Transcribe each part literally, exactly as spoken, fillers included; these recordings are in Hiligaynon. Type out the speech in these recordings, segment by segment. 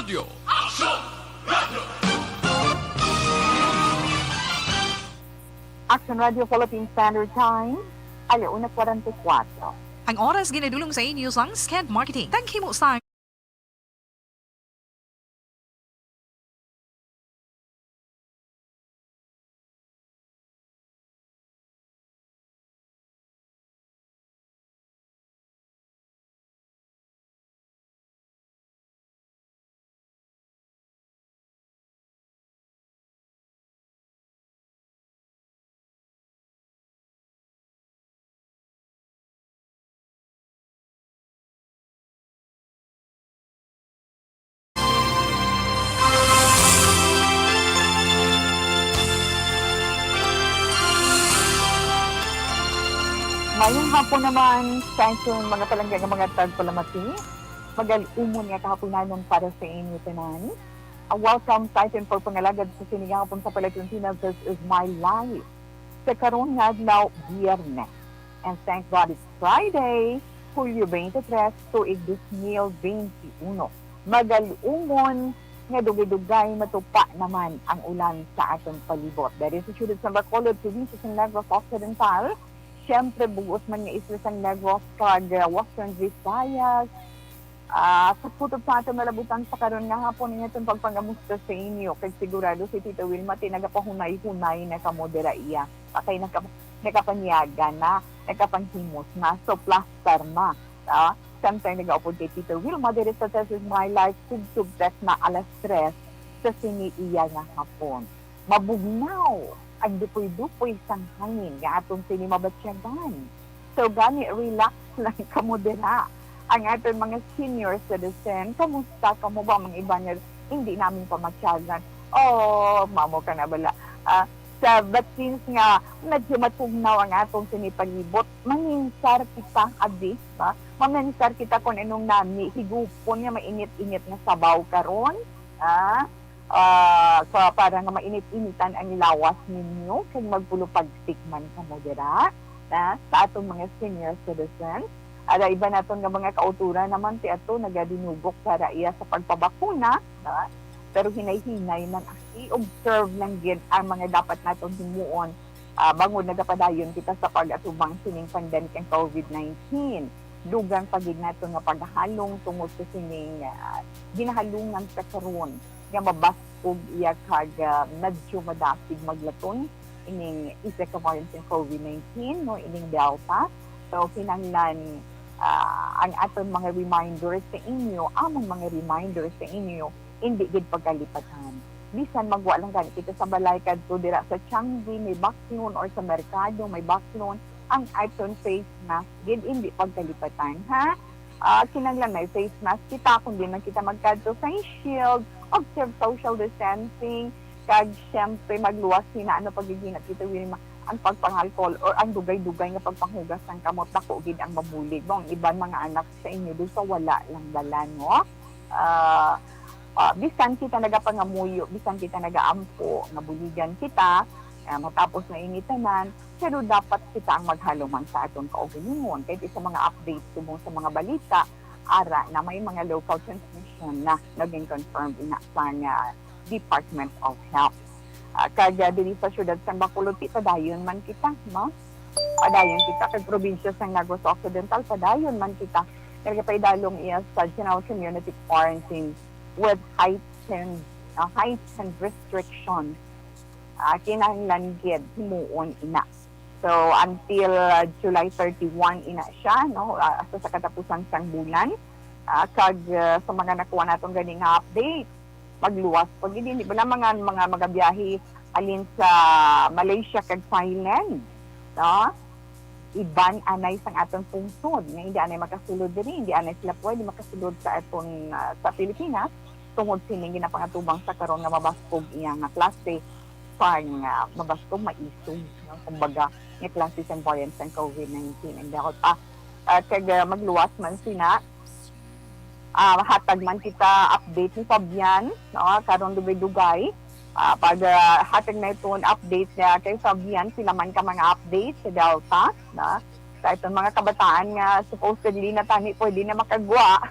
Action Radio Philippine Standard Time, ala una kwarenta y kuwatro. Ang oras ginadulong sa inyo sang Skend Marketing. Taghimo sa Mayong hapon naman sa aton mga palangga nga mga tagpalamati. Magal-umon nga kahaponanon para sa inyo tanan. Ah, welcome sa aton pagpangalagad sa sini nga hapon sa Palatuntina. This is My Life. Sa karon nga adlaw, Biyernes. And thank God it's Friday, Hulyo twenty-three, tuig dos mil twenty-one. Magal-umon nga dugay-dugay matupa naman ang ulan sa aton palibot. Diri sa siyudad sang Bacolod, probinsya sang Negros Occidental, siyempre, bug-os man nga isla sang Negros kag, ah, Western Visayas, ah, sa kutob sa aton malabutan sa karon nga hapon, ang aton pagpangamusta sa inyo, kag sigurado si Tita Wilma ti nagapahunay-hunay na kamo dira iya. Kay naka-, nakapanyaga na, nakapanghimos na, so plaster na. Ah, samtang nagaupod kay Tita Wilma diri sa This Is My Life, tubtob na alas tres sa sini iya nga hapon. Mabugnaw ang dupoy-dupoy sang hangin nga aton sini mabatyagan. So, gani, relax lang kamo dira. Ang aton mga senior citizen, kamusta kamo ba, mga iban nga hindi namin pamatyagan? Oh, mamo ka na bala. Ah, sa, but since nga medyo matugnaw ang aton sini palibot, maminsar kita, abi, ba? Maminsar kita kung anong nami higupon nga mainit-init nga sabaw karon. Ah, ah, pa-, para nga mainit-initan ang lawas ninyo kag magpulupagtik man kamo dira, na, sa aton mga senior citizens. Ara, iban naton nga mga kautoran naman ti ato nagadinugok para iya sa pagpabakuna, na, pero hinay-hinay man, i-observe lang gid ang mga dapat naton himuon, ah, bangod nagapadayon kita sa pag-atubang sining pandemic ang COVID nineteen. Dugang pa gid naton nga paghalong tungod sa sining, ah, ginahalungan sa karon nga mabaskog iya kag, ah, medyo madasig maglaton ining isa ka variant sang COVID nineteen, no, ining Delta. So, kinahanglan, ah, ang aton mga reminder sa inyo, among mga reminder sa inyo, hindi gid pagkalipatan. Bisan magwa lang gani kita sa balay, kadto dira sa Changi may baklon or sa merkado may baklon, ang aton face mask gid hindi pagkalipatan, ha? Ah, kinahanglan may face mask kita, kung di man kita magkadto, face shield, observe social distancing, kag siyempre magluwas sina, ano, pagigina kita, Wilma, ang pagpangalkol or ang dugay-dugay nga pagpanghugas sang kamot, dako gid ang mabulig mo. Ang iban mga anak sa inyo, do sa wala lang bala, no? Ah, ah, bisan kita nagapangamuyo, bisan kita nagaampo, nga buligan kita, ah, matapos na ini tanan, pero dapat kita ang maghalumang sa aton kaugalingon. Kay sa mga updates subong sa mga balita, ara na may mga local transmission na naging confirmed ina sa nga Department of Health. Ah, kag, ah, diri sa siyudad sang Bacolod, ti padayon man kita, no? Padayon kita kag probinsya sang Negros Occidental, padayon man kita. Nagapaidalom iya sa general community quarantine with heightened, ah, heightened restriction. Ah, kinahanglan gid himuon ina. So, until, ah, July thirty-one ina siya, no? Ah, hasta sa katapusan sang bulan. Ah, kag, ah, sa mga nakuha naton gani nga update, magluwas pa gid, hindi ba na mga, mga magabiyahe halin sa Malaysia kag Thailand, no? Iban anay sang aton pungsod nga hindi anay makasulod diri, hindi anay sila pwede makasulod sa aton, ah, sa Pilipinas tungod sining ginapangatubang sa karon nga mabaskog iya nga klase sang, ah, mabaskog, maisog, no? Kumbaga, nga klase sang variant sang COVID nineteen. And dapat, ah, ah, kag, ah, magluwas man sina, ah, hatag man kita update ni Fabian, no? Karon dugay-dugay. Ah, pag, ah, hatag na iton update niya kay Fabian, sila man ka mga update sa Delta, no? Sa iton mga kabataan nga supposedly na tani pwede na makagwa.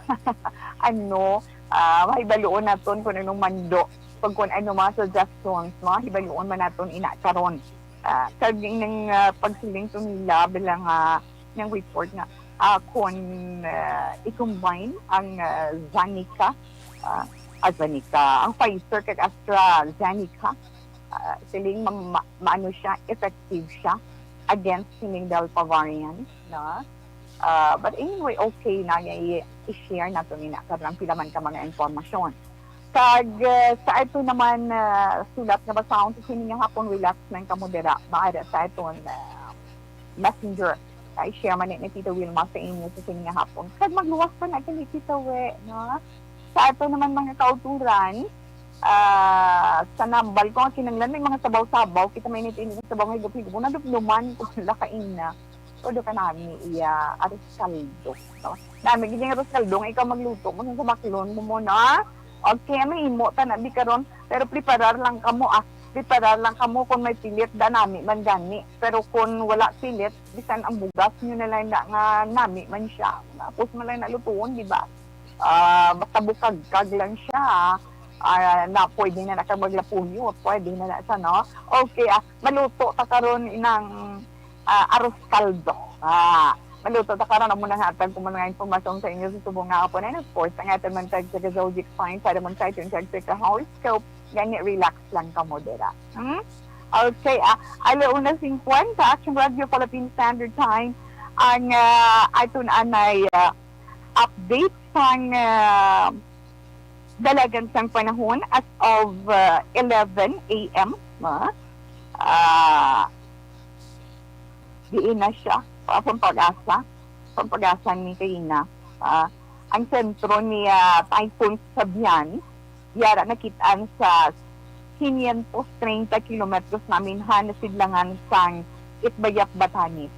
Ano, Ah, mahibaluon naton kung anong mando, kung, kung ano mga suggestions, mahibaluon man naton ina karon. Ah, kag ining, ah, pagsiling to nila bilang, ah, ng report nga, ah, kung, ah, i-combine ang, ah, Zanica, ah, AstraZeneca, ang Pfizer kag AstraZeneca, ah, siling ma-, ma-, maano siya, effective siya against sining Delta variant, no? Ah, but anyway, okay na nga i-, i-share nato ni na karon ang pila man ka mga impormasyon. Kag, ah, sa ato naman, ah, sulat nga basahon sa sini nga hapon, relax lang kamo dira. Maara sa aton, ah, messenger. Kay share man ni Tita Wilma sa inyo sa sini nga hapon. Kag magluwas pa na kini, Tita We, no? Sa ato naman mga kauturan, ah, sa nambal ko nga kinanglan, may mga sabaw-sabaw. Kita may init-init nga sabaw nga higop-higop. Nadumduman ko sila kaina. Todo ka nami iya arroz caldo, no? Nami gid yung arroz caldo nga ikaw magluto mo sa subaklon mo, mo, no? Okay, ano imo ta na di karon, pero preparar lang kamo, ah. Preparar lang kamo kung may pilit da nami man gani. Pero kung wala pilit, bisan ang bugas nyo na lang na nga nami man siya. Tapos man lang nalutuon, di ba? Ah, basta bukagkag lang siya, ah, na pwede na na kang maglapuyot, pwede na na siya, no? Okay, ah, maluto ta karon inang, ah, arroz caldo. Ah, maluto ta karon, amo nang hatag ko mga impormasyon sa inyo sa subong nga hapon. And of course, ang aton man tag sa Gazogic Fine, para man sa aton tag sa horoscope, gani relax lang kamo dira. Hmm? Okay, ah, alauna singkwenta, Action Radio Philippine Standard Time. Ang, ah, aton anay, ah, update sang, ah, dalagan sang panahon as of, ah, eleven a m, ah. Ah, diin na siya, pa-, Pampagasa. Pampagasa ni kaina. Ah, ang sentro ni, ah, Typhoon Fabian, yara nakit-an sa quinientos treinta kilometros naminhan na sidlangan sang Itbayat, Batanes.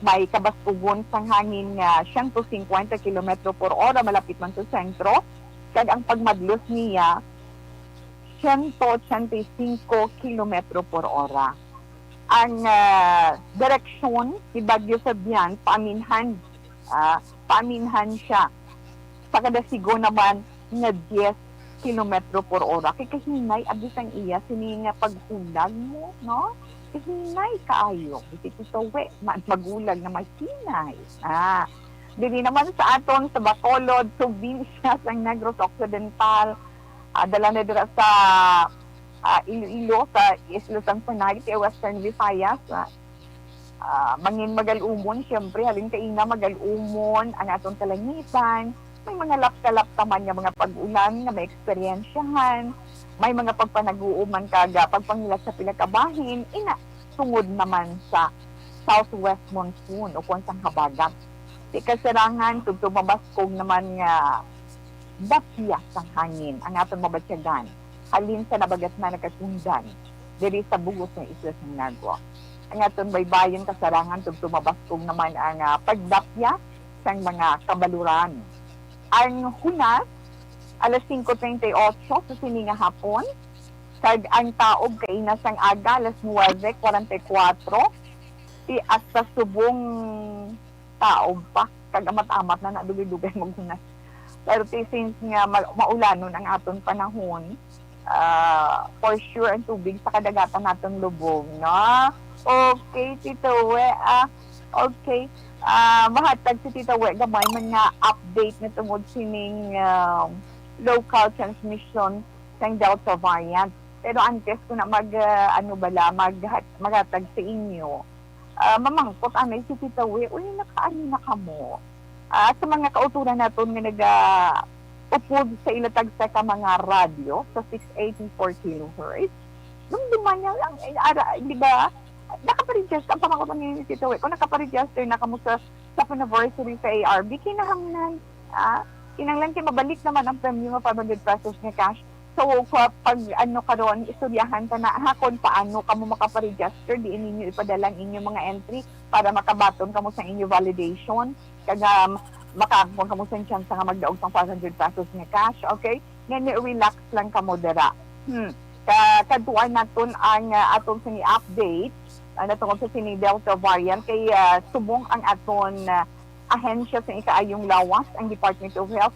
May kabastugon sang hangin nga siyento singkwenta kilometro por ora malapit man sa sentro, kag ang pagmadlos niya siyento ochenta y cinco kilometro por ora. Ang, ah, direksyon ni Bagyo Fabian, paaminhan, ah, paaminhan siya. Sa kada sigo naman nga diyes kilometro por ora. Kay kahinay, abi sang iya, sini nga paghulag mo, no? Kahinay kaayo. Kasi ito, we, ma-, magulag na mahinay. Ah, dili naman sa aton, sa Bacolod, probinsya sang Negros Occidental, ah, dala na dira sa, ah, Iloilo, sa Isla San Fernando, sa Western Visayas, ah, ah, mangin magal-umon, siyempre, halin kaina magal-umon ang aton kalangitan. May mga lapta-lapta man nga mga pag-ulan nga maeksperiensyahan. May mga pagpanaguo man kag, ah, pagpangilat sa pila ka bahin. Ina, tungod naman sa southwest monsoon o kwan sang habagat. Ti kasarangan, tubtob mabaskog naman nga dapya sang hangin ang aton mabatyagan halin sa nabagatnan nga kasundan diri sa bug-os nga isla sang Nagua. Ang aton baybayon kasarangan, tubtob mabaskog naman ang, ah, pagdapya sang mga kabaluran. Ang hunas, alas singko treinta y ocho sa sini nga hapon, kag ang taob kaina sang aga, alas nuwebe kwarenta y kuwatro, ti hasta subong taob pa, kag amat-amat na nadugay-dugay maghunas. Pero ti since nga ma-, maulanon ang aton panahon, ah, for sure ang tubig sa kadagatan naton lubong, no? Okay, Tito We, ah, okay. Ah, mahatag si Tito We gamay man nga update na tungod sining, ah, local transmission sang Delta variant. Pero antes ko na mag, ah, ano bala, mag-, maghatag sa inyo, ah, mamangkot anay si Tita We, uy, nakaano na kamo? Ah, sa mga kauturan naton nga naga-upod sa ila tagsa ka mga radyo sa six eighty-four kilohertz, dumduman niya lang, eh, ara, di ba? Nakaparegister, ang pamangkot ni Tita We, kung nakaparegister na kamo sa, sa Anniversary sa A R B, kinahanglan, ah, kinahanglan kay mabalik naman ang premyo nga five hundred pesos nga cash. So, pa-, pag ano karon, istoryahan ta na, ha, kung paano kamo makaparegister, diin ninyo ipadala ang inyong mga entry para makabaton kamo sa inyo validation. Kag, um, makaangkon kamo sa chance nga magdaog sang five hundred pesos nga cash, okay? Ngani, relax lang kamo dira. Hmm. Ka-, kadtuan naton ang, ah, aton sini update, ah, natungod sa sini Delta variant kay, ah, subong ang aton, ah, ahensya sa ikaayong lawas, ang Department of Health,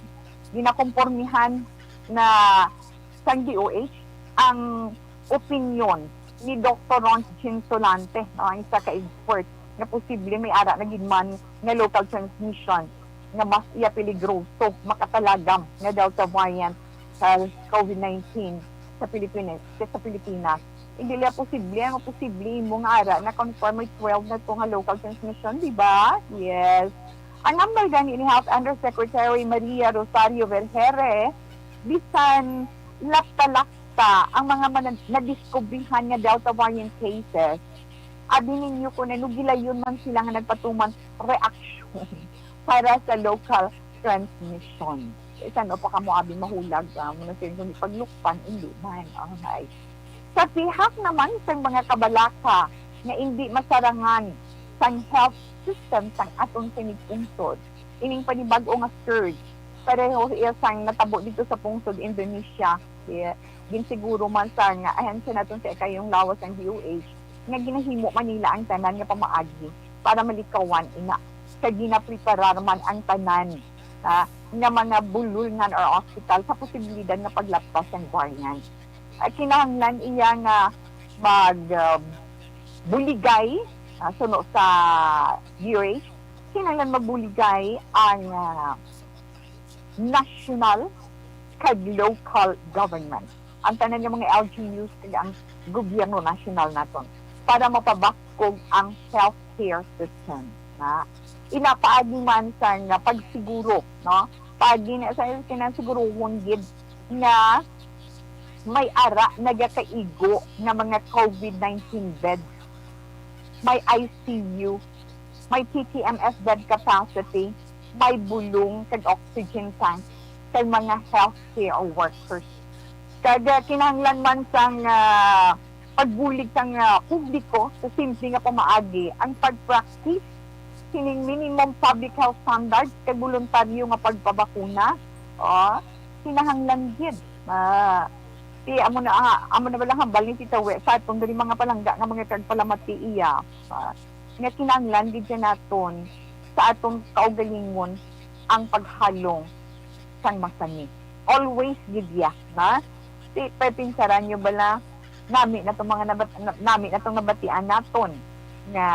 ginakompormihan na sang D O H ang opinyon ni Doktor Ron Chin Solante, no, ang isa ka expert nga posible may ara na gid man nga local transmission nga mas iya peligroso makatalagam nga Delta variant sa COVID nineteen sa Pilipinas, sa Pilipinas. Hindi lang posible, ang posible imo nga ara na confirm may twelve na to nga local transmission, di ba? Yes. Ang number gani ni Health Undersecretary Maria Rosario Vergere, bisan lapta-lapta ang mga manag-, nadiskubrihan nga Delta variant cases, abi ninyo ko na nugilayon man sila nga nagpatuman reaksyon para sa local transmission. Isan pa kamo abi mahulag, ah, mo na sila kung paglukpan, hindi man. Okay. Sa pihak naman sa mga kabalaka nga hindi masarangan sang health system sang aton sining pungsod, ining panibag-o nga surge, pareho iya sang natabo dito sa pungsod Indonesia. Di-, ginsiguro man sa nga ahensya naton sa ikayong lawas ang D O H nga ginahimo man nila ang tanan nga pamaagi para malikawan ina, kag ginapreparar man ang tanan, ah, nga mga bululngan or hospital sa posibilidad nga paglapta sang variant. Ay kinahanglan iya nga mag, um, buligay, ah, suno sa D O H, kinahanglan magbuligay ang, ah, national kag local government, ang tanan nga mga L G Us kag ang gobyerno nasyonal naton para mapabaskog ang healthcare system, na ina paagi man sa nga pagsiguro, no? Paagi na sa kinasiguruhon gid nga may ara nagakaigo nga mga COVID nineteen beds, may I C U, may T T M S bed capacity, may bulong kag oxygen tank, kag mga healthcare workers. Kag, ah, kinahanglan man sang, ah, pagbulig sang, ah, publiko sa simple nga pamaagi ang pag-practice sining minimum public health standards kag boluntaryo nga pagpabakuna. O, kinahanglan gid. Ah, ti amo na, ah, amo na ba lang hambal ni Tita We sa aton diri mga palangga nga mga tagpalamati iya, ah, nga kinahanglan gid siya naton sa aton kaugalingon ang paghalong sang masani. Always gid iya, na? Ti, pepinsaran nyo bala, nami na tong mga nabat-, na-, nami na tong nabatian naton nga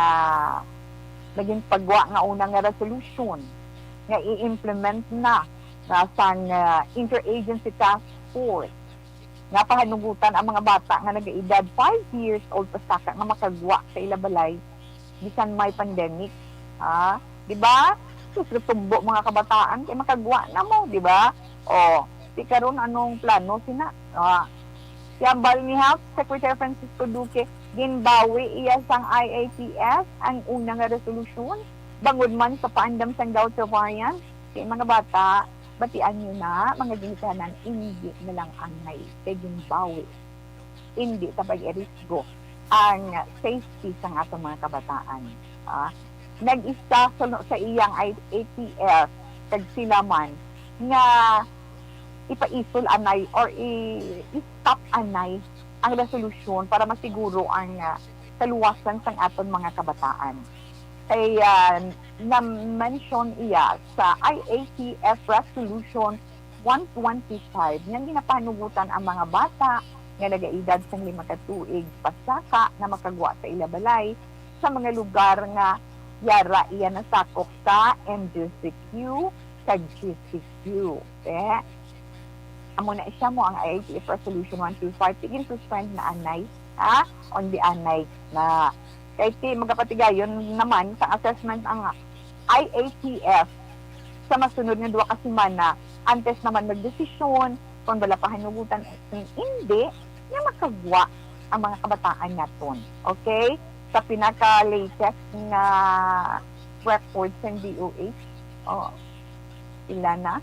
naging pagwa nga una nga resolution nga i-implement na, na sang, ah, Interagency Task Force nga pahanugutan ang mga bata nga nagaedad five years old pasaka nga makagwa sa ila balay bisan may pandemic. Ha? Di ba? Sus, katumbo mga kabataan kay makagwa na mo, di ba? O, ti karon anong plano sina? Ah, si hambal ni Health Secretary Francisco Duque, ginbawi iya sang I A T F ang una nga resolusyon bangod man sa paandam sang Delta variant. Kay mga bata, batian nyo na, mga ginikanan, hindi na lang angay kay ginbawi. Hindi sa pag-irisgo ang safety sang atong mga kabataan. Ah, nag-isa suno sa iyang I A T F kag sila man nga ipaisol anay or i-, i-stop anay ang resolusyon para masiguro ang, ah, kaluwasan sang aton mga kabataan. Kay, ah, na-mention iya sa I A T F Resolution one twenty-five nga ginapahanugutan ang mga bata nga nagaedad sang lima ka tuig pasaka nga makagwa sa ila balay sa mga lugar nga yara iya nasakop sa M G C Q kag G C Q. Eh, amo na siya mo ang I A T F Resolution one two five. Sige, suspend na anay. Ha? On the anay na. Kay ti magapatigayon naman sa assessment ang I A T F sa masunod nga duha ka semana antes naman magdesisyon kung bala pahanugutan o kung hindi nga makagwa ang mga kabataan naton. Okay? Sa pinaka-latest nga record sa D O H, oh, pila na?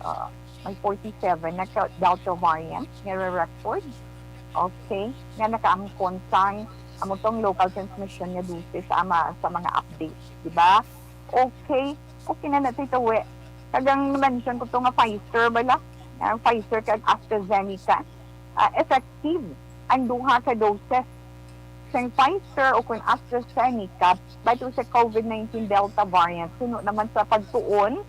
Oh, may forty-seven na ka Delta variant nga re-record. Okay? Nga nakaangkon sang amo tong local transmission nga dose sa ama-, sa mga updates, di ba? Okay. Okay na na, Tita We. Kag ang mention ko to nga Pfizer bala, ang Pfizer kag AstraZeneca, ah, effective ang duha ka doses sang Pfizer o kon AstraZeneca batok sa COVID nineteen Delta variant. Suno naman sa pagtuon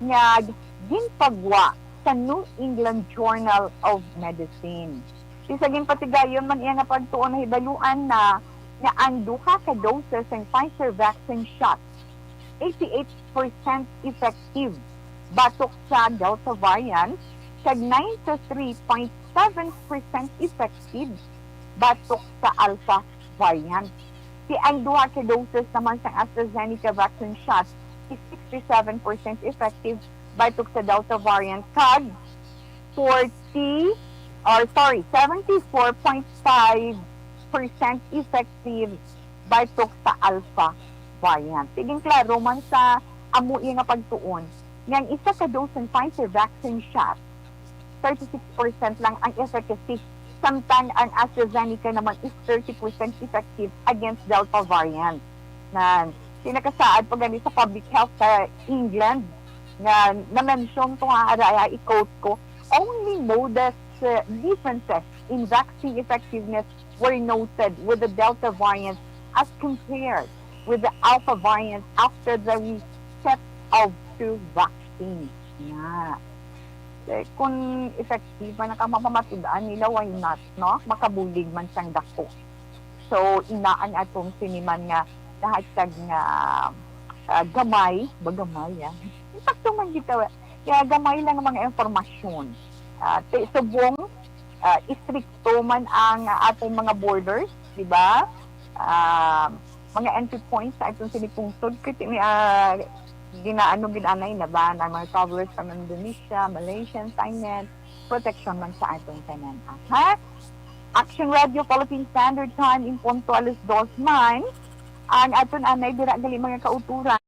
nga ginpagwa sa New England Journal of Medicine. Sa ginpatigayon man iya nga pagtuon, nahibaluan na nga ang duha ka doses sang Pfizer vaccine shot, eighty-eight percent effective batok sa Delta variant, kag ninety-three point seven percent effective batok sa Alpha variant. Kag ang duha ka doses naman sang AstraZeneca vaccine shot is sixty-seven percent effective batok sa Delta variant, kag forty, or sorry, seventy-four point five percent effective batok sa Alpha variant. Kag ginklaro man sa amo iya nga pagtuon nga ang isa ka dose sang Pfizer vaccine shot, thirty-six percent lang ang efficacy, samtang ang AstraZeneca naman is thirty percent effective against Delta variant. Nan, kag nakasaad pa gani sa public health sa England nga na-mention ko nga ara, i-quote ko, "Only modest, uh, differences in vaccine effectiveness were noted with the Delta variant as compared with the Alpha variant after the reset of two vaccines." Na. Eh, kung effective man ang mapamatud-an nila, why not, no? Makabulig man sang dako. So, ina ang atong siniman nga nahatag nga, ah, gamay, ba gamay, ah? Sakto man kita, kaya gamay lang ang mga impormasyon. Ah, ti-, subong, ah, istrikto man ang atong mga borders, di ba? Ah, mga entry points sa atong sini pungsod, kay ti-, ah, ginaano, gin-anay na ba ang mga travelers from Indonesia, Malaysia, Thailand, protection man sa atong tanan, ha? Action Radio Philippine Standard Time, in punto alas dos man ang aton anay dira gali, mga kauturan.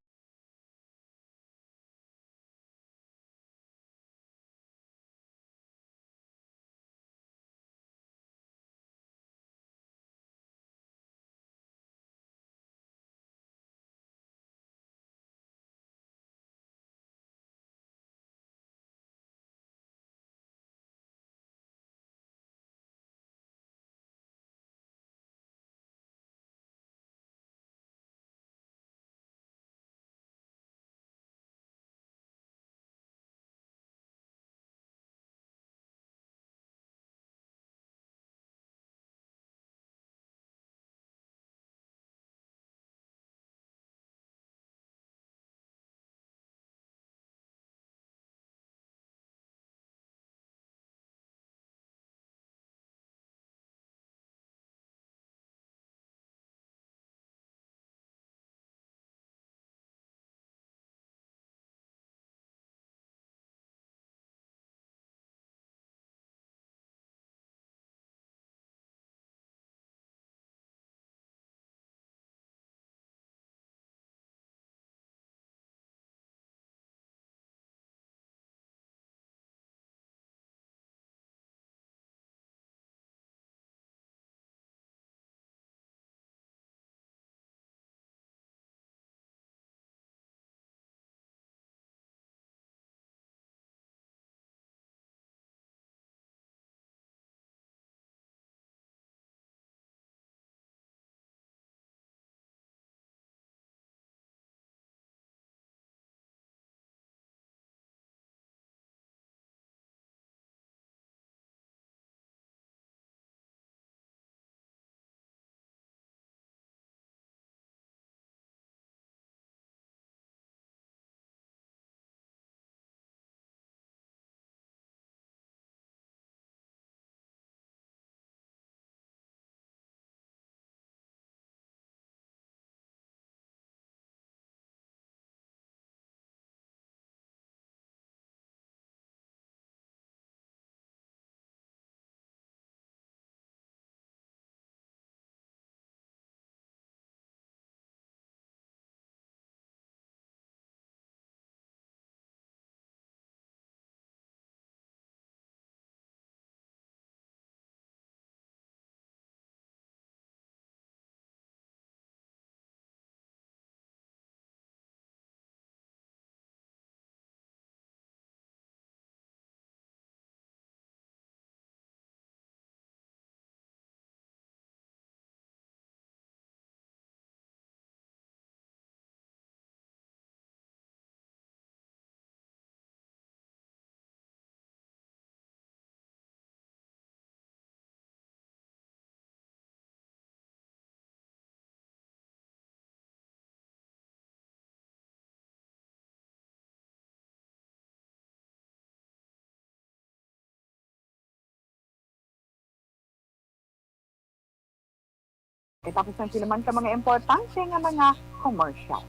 Katapos ng sila man ka mga importante nga mga commercial.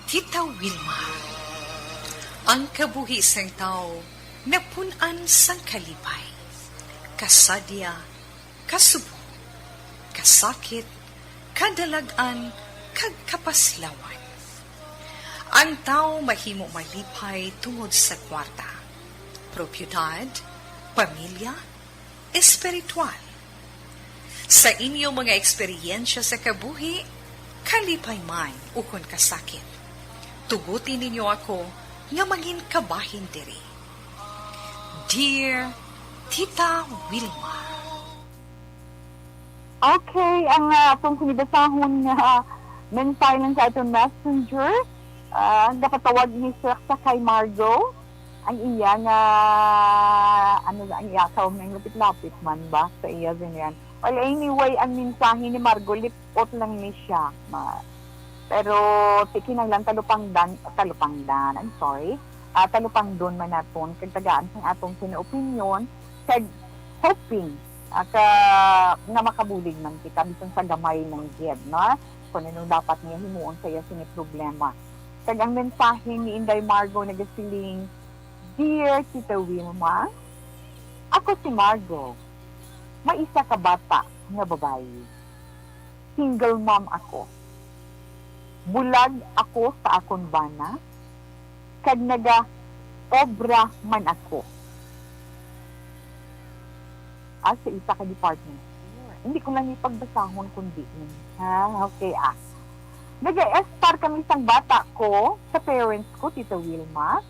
Tita Wilma, ang kabuhi sang tawo napun-an sang kalipay, kasadya, kasubo, kasakit, kadalag-an, kag kapaslawan. Ang tawo mahimo malipay tungod sa kwarta, propiedad, pamilya, espiritual. Sa inyo mga eksperyensya sa kabuhi, kalipay man ukon kasakit, tuguti ninyo ako nga mangin kabahin diri. Dear Tita Wilma. Okay, ang, ah, atong sinibasahon nga mensahe lang sa aton messenger, ah, gapatawag ni Sir sa kay Margo. Ang iya nga, ano na, ang iya account nga lapit-lapit man ba sa iya, ganyan. Well, anyway, ang mensahe ni Margo, lipot lang ni siya. Ma-, pero ti kinahanglan talupangdan, talupangdan, I'm sorry, ah, talupangdon man naton, kag tagaan sang atong kinaopinyon, kag hoping, ah, ka, nga makabulig man kita, bisan sa gamay lang gid, no? Kung anong dapat niya himuon sa iya sini problema. Kag ang mensahe ni Inday Margo nagasiling, "Dear Tita Wilma, ako si Margo. May isa ka bata nga babayi. Single mom ako. Bulag ako sa akon bana, kag naga-obra man ako." Ah, sa isa ka department store. Hindi ko lang ipagbasahon kung diin. Ah, okay, ah. Nag-estar kami sang bata ko sa parents ko, Tita Wilma.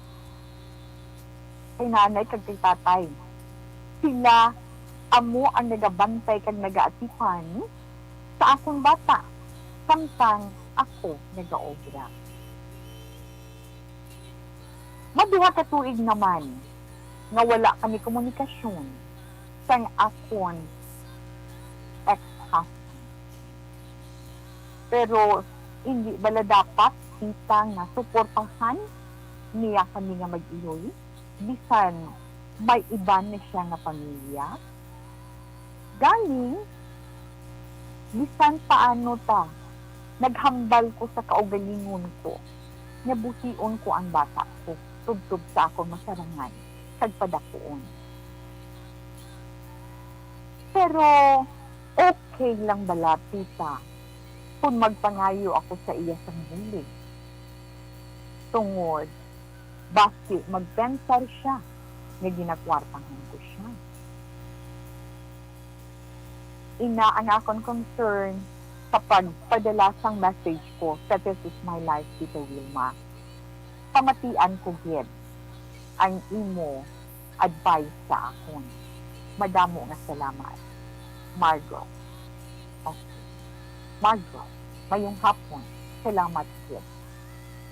Kay nanay kag kay tatay. Sila amo ang nagabantay kag nagaatipan sa akon bata, samtang ako nagaobra. Maduha ka tuig naman nga wala kami komunikasyon sang akon ex-husband. Pero hindi bala dapat kita nga suportahan niya kami nga mag-iloy, bisan may iban na siya nga pamilya? Galing, bisan paano ta, naghambal ko sa kaugalingon ko nga buhion ko ang bata ko tubtob sa akon masarangan kag padakuon. Pero okay lang bala, tita, kung magpangayo ako sa iya sang bulig? Tungod basi magpensar sia nga ginakwartahan ko sia. Ina ang akon concern sa pagpadala sang message ko sa This Is My Life, Tita Wilma. Pamatian ko gid ang imo advice sa akon. Madamo nga salamat, Margo. Okay. Margo, mayong hapon. Salamat gid.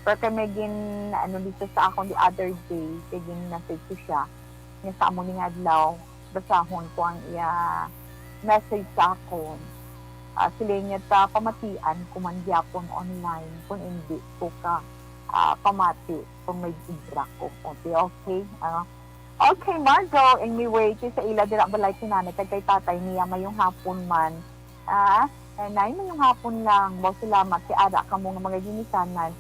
Pero kay may gin-, ano, dito sa akon the other day, kay gin-message ko siya, nga sa amo ning adlaw, basahon ko ang iya message sa akon. Ah, siling niya, ta, pamatian ko man gyapon online, kung hindi ko ka, ah, pamati kung may obra ko. Okay, okay. Ah, okay, Margo, anyway, kay sa ila dira balay si nanay kag kay tatay niya, mayong hapon man. Ah, eh, nay, mayong hapon lang. Wow, salamat kay ara kamo nga mga ginikanan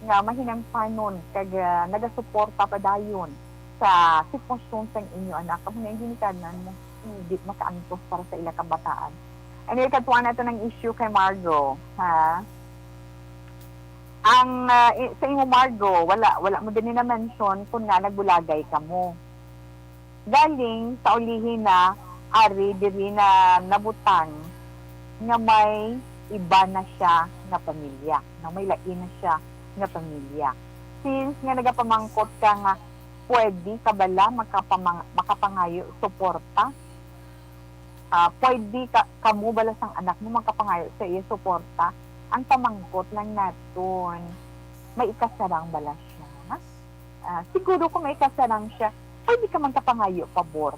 nga mahinangpanon kag, ah, nagasuporta padayon sa sitwasyon sang inyo anak. Kamo nga ginikanan mo, hindi makaantos para sa ila kabataan. Anyway, kadtuan nato ng issue kay Margo, ha? Ang, ah, i-, sa imo, Margo, wala, wala mo din na-mention kung nga nagbulagay kamo. Galing sa ulihi na, ari diri na nabutang nga may iba na siya nga pamilya, nga may lain na siya nga pamilya. Since nga nagapamangkot ka nga pwede ka bala makapamang-, makapangayo suporta? Ah, pwede ka, kamo bala sang anak mo makapangayo sa iya suporta? Ang pamangkot lang naton, may ikasarang bala siya? Ah, siguro kung may kasarang siya, pwede ka magkapangayo pabor.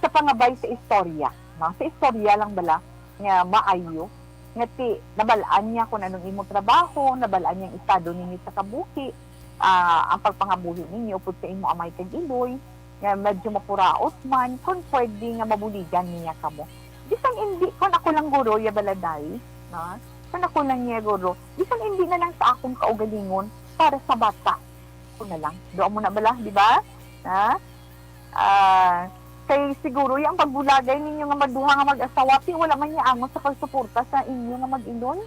Sa pangabay sa istorya, no? Sa istorya lang bala nga maayo, nga ti, nabal-an niya kung anong imo trabaho, nabal-an niya ang estado ninyo sa kabuhi, ah, ang pagpangabuhi ninyo, upod sa imo amay kag iloy, nga medyo mapuraot man, kung pwede nga mabuligan niya kamo. Bisan hindi, kung ako lang guro, ya baladay, no? Kung ako lang niya guro, bisan hindi na lang sa akong kaugalingon, para sa bata. Ako na lang. Doon mo na bala, di ba? Ha? Ah, kay siguro yung pagbulagay ninyo nga magduha nga mag-asawa, ti wala man niya angon sa pagsuporta sa inyo nga mag-ilon.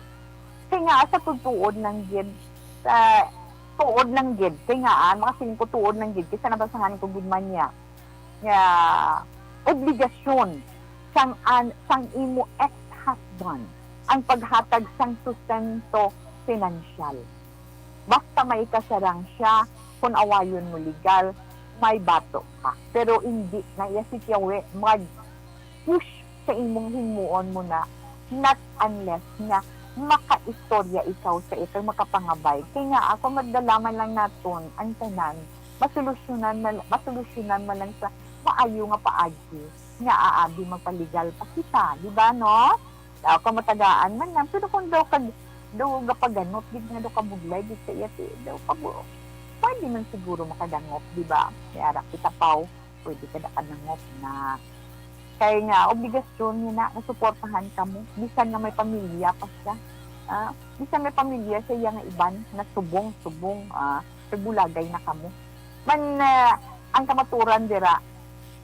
Kay nga sa tuod lang gid, sa tuod lang gid, kay nga, ah, makasiling ko tuod lang gid, kay sa nabasahan ko gid man niya, nga obligasyon sang an-, sang imo ex-husband ang paghatag sang sustento pinansyal. Basta may kasarang siya, kung awayon mo legal, may bato ka. Pero hindi na iya si Tiawe mag-push sa imong himuon mo na, not unless nga makaistorya ikaw sa iya kag makapangabay. Kay nga, ako, madalaman lang naton ang tanan, masolusyonan na, masolusyonan man lang sa maayo nga paagi nga aabi magpaligal pa kita, di ba, no? Ako, matagaan man lang, pero kung daw kag, daw gapaganot gid nga daw kabudlay gid sa iya, ti, daw kabu-, pwede man siguro makadangot, di ba? May ara kita, Pao, pwede ka na kadangot na. Kay nga, obligasyon niya na, nasuportahan ka mo. Bisan nga may pamilya pa siya. Ah, bisan may pamilya sa iya nga iban, na subong, subong, ah, nagbulagay na kamo. Man, ah, ang kamaturan dira,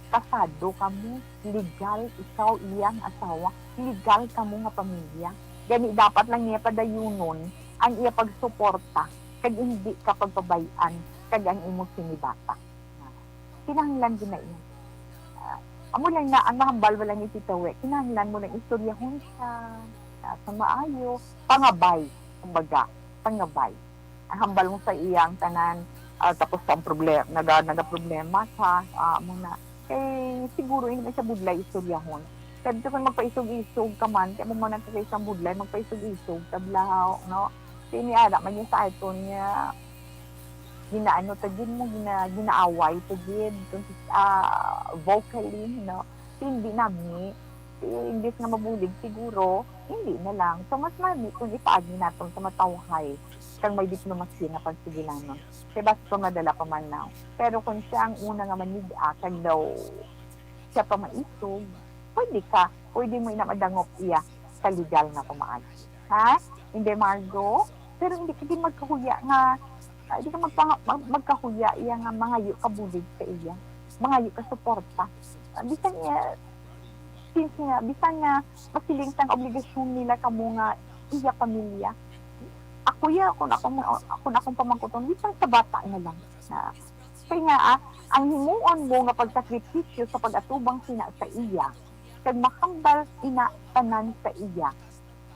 kasado kamo, legal, ikaw, iyang asawa, legal kamo nga pamilya. Gani, dapat lang niya padayunon ang iya pagsuporta, kag hindi ka pagpabay-an, kag ang imo sini bata. Kinahanglan gid na iya. Ah, amo lang na ang mahambal, wala ni Tita We. Kinahanglan mo lang istoryahon siya, ah, sa maayo, pangabay, kumbaga, pangabay. Ang hambal mo sa iya ang tanan, ah, tapos ang problema, naga-, nagaproblema siya, ah, amo na. Kay siguro hindi man siya budlay istoryahon. Kay dito kung magpaisog-isog ka man, kay mo man ang isa budlay, magpaisog-isog, tablahaw, no? Kay ni ara man niya sa aton nga, ginaano ta gid mo, gina-, ginaaway ta gid, kung, ah, vocally, no? Kay hindi nami, eh, imbis nga mabulig, siguro, hindi na lang. So, mas mami kung ipaagi naton sa matawhay, kag may diplomasya nga pagsigilanon. Kay basta madala pa man na. Pero kung siya ang una nga manig-a, kag daw siya pa maisog, pwede ka, pwede mo ina madangop iya sa legal nga pamaagi. Ha? Hindi, Margo? Pero hindi ka din magkahuya nga, ah, hindi ka magpanga-, mag-, magkahuya iya nga mangayo ka bulig sa iya. Mangayo ka suporta. Ah, bisan iya, since nga, bisan nga masiling sang obligasyon nila kamo nga iya pamilya. Ako ya, kung akong, kung akong pamangkuton, bisan sa bata na lang. Na, kay nga, ah, ang himuon mo nga pagsakripisyo sa pag-atubang sina sa iya, kag mahambal ina tanan sa iya,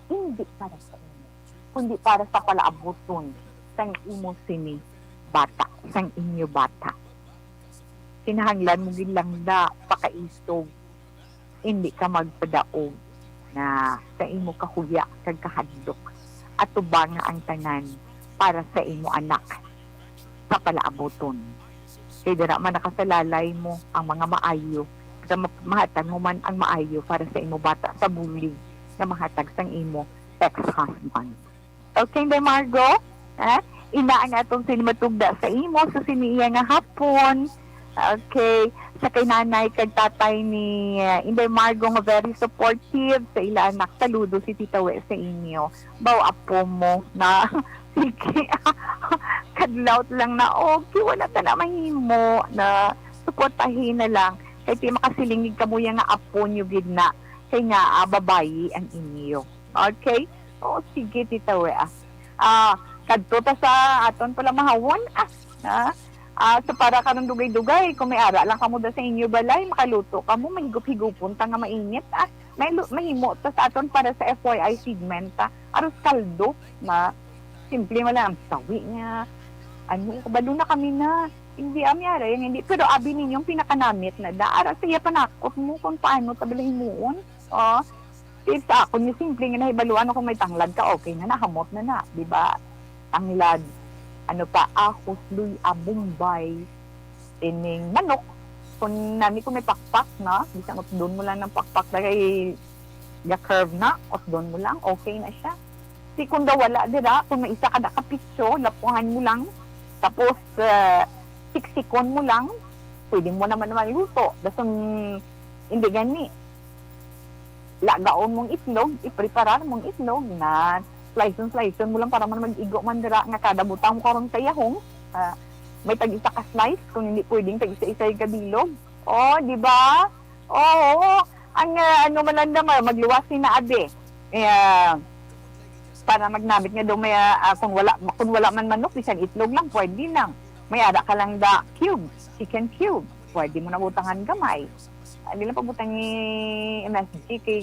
hindi para sa imo, kundi para sa palaabuton sang imo sini bata, sang inyo bata. Kinahanglan mo gid lang da pakaisog, hindi ka magpadaog na sa imo kahuya kag kahadlok. Atubanga ang tanan para sa imo anak sa palaabuton. Kay dira man nakasalalay mo ang mga maayo, sa ma-, mahatag mo man ang maayo para sa imo bata sa bulig na mahatag sang imo ex-husband. Okay, Inday Margo? Ha? Ina ang atong sinimatugda sa imo sa sini iya nga hapon. Okay. Sa kay nanay kag tatay ni, uh, Inday Margo nga very supportive sa ila anak, saludo si Tita We sa inyo. Baw apo mo na. Sige. Kadlawt lang na, okay, wala ta na mahimo na suportahin na lang. Kay ti makasilingig kamo ya nga apo nyo gid na. Kay nga, ah, babayi ang inyo. Okay? O, sige, Tita We, ah. Ah, kadto ta sa aton pala mahawon, ah. Ah, ah, so para karon dugay-dugay, kung may ara lang kamo da sa inyo balay, makaluto kamo, mahigop-higupon ta nga mainit, ah. May lu-, mahimo ta sa aton para sa F Y I segment, ah. Aros kaldo, na simple man lang, ang sawi niya. Ano, kabalo na kami na. Hindi, ami ara, yung hindi. Pero abi ninyong pinakanamit na da. Ara, siya panakot mo kung paano ta bala himuon. Oh, Ti sa akon nga simple nga nahibaluan, kung may tanglad ka, okay na, nahamot na na, di ba? Tanglad, ano pa, ahos, luya, bombay, ining manok. Kung nami, kung may pakpak na, bisan utdon mo lang ng pakpak na kay ga-curve na, utdon mo lang, okay na siya. Ti kung daw wala dira, kung may isa ka da ka pitso, lapuhan mo lang, tapos, eh, siksikon mo lang, pwede mo naman naman luto. Dason, hindi gani, lagaon mong itlog, ipreparar mong itlog na slice-on, slice-on mo lang para man mag-igo man dira nga kada butang mo karon sa yahong, ah, may tag-isa ka slice, kung hindi pwedeng tag-isa-isa yung kabilog. Oh, di ba? Oo, ang, ah, ano man lang naman, magluwas ni na abi. Eh, ah, para magnamit nga daw may, ah, ah, kung wala, kung wala man manok, bisan itlog lang, pwede lang. May ara ka lang da cube, chicken cube. Pwede mo na butangan gamay. Ah, di lang pabutang ni M S G kay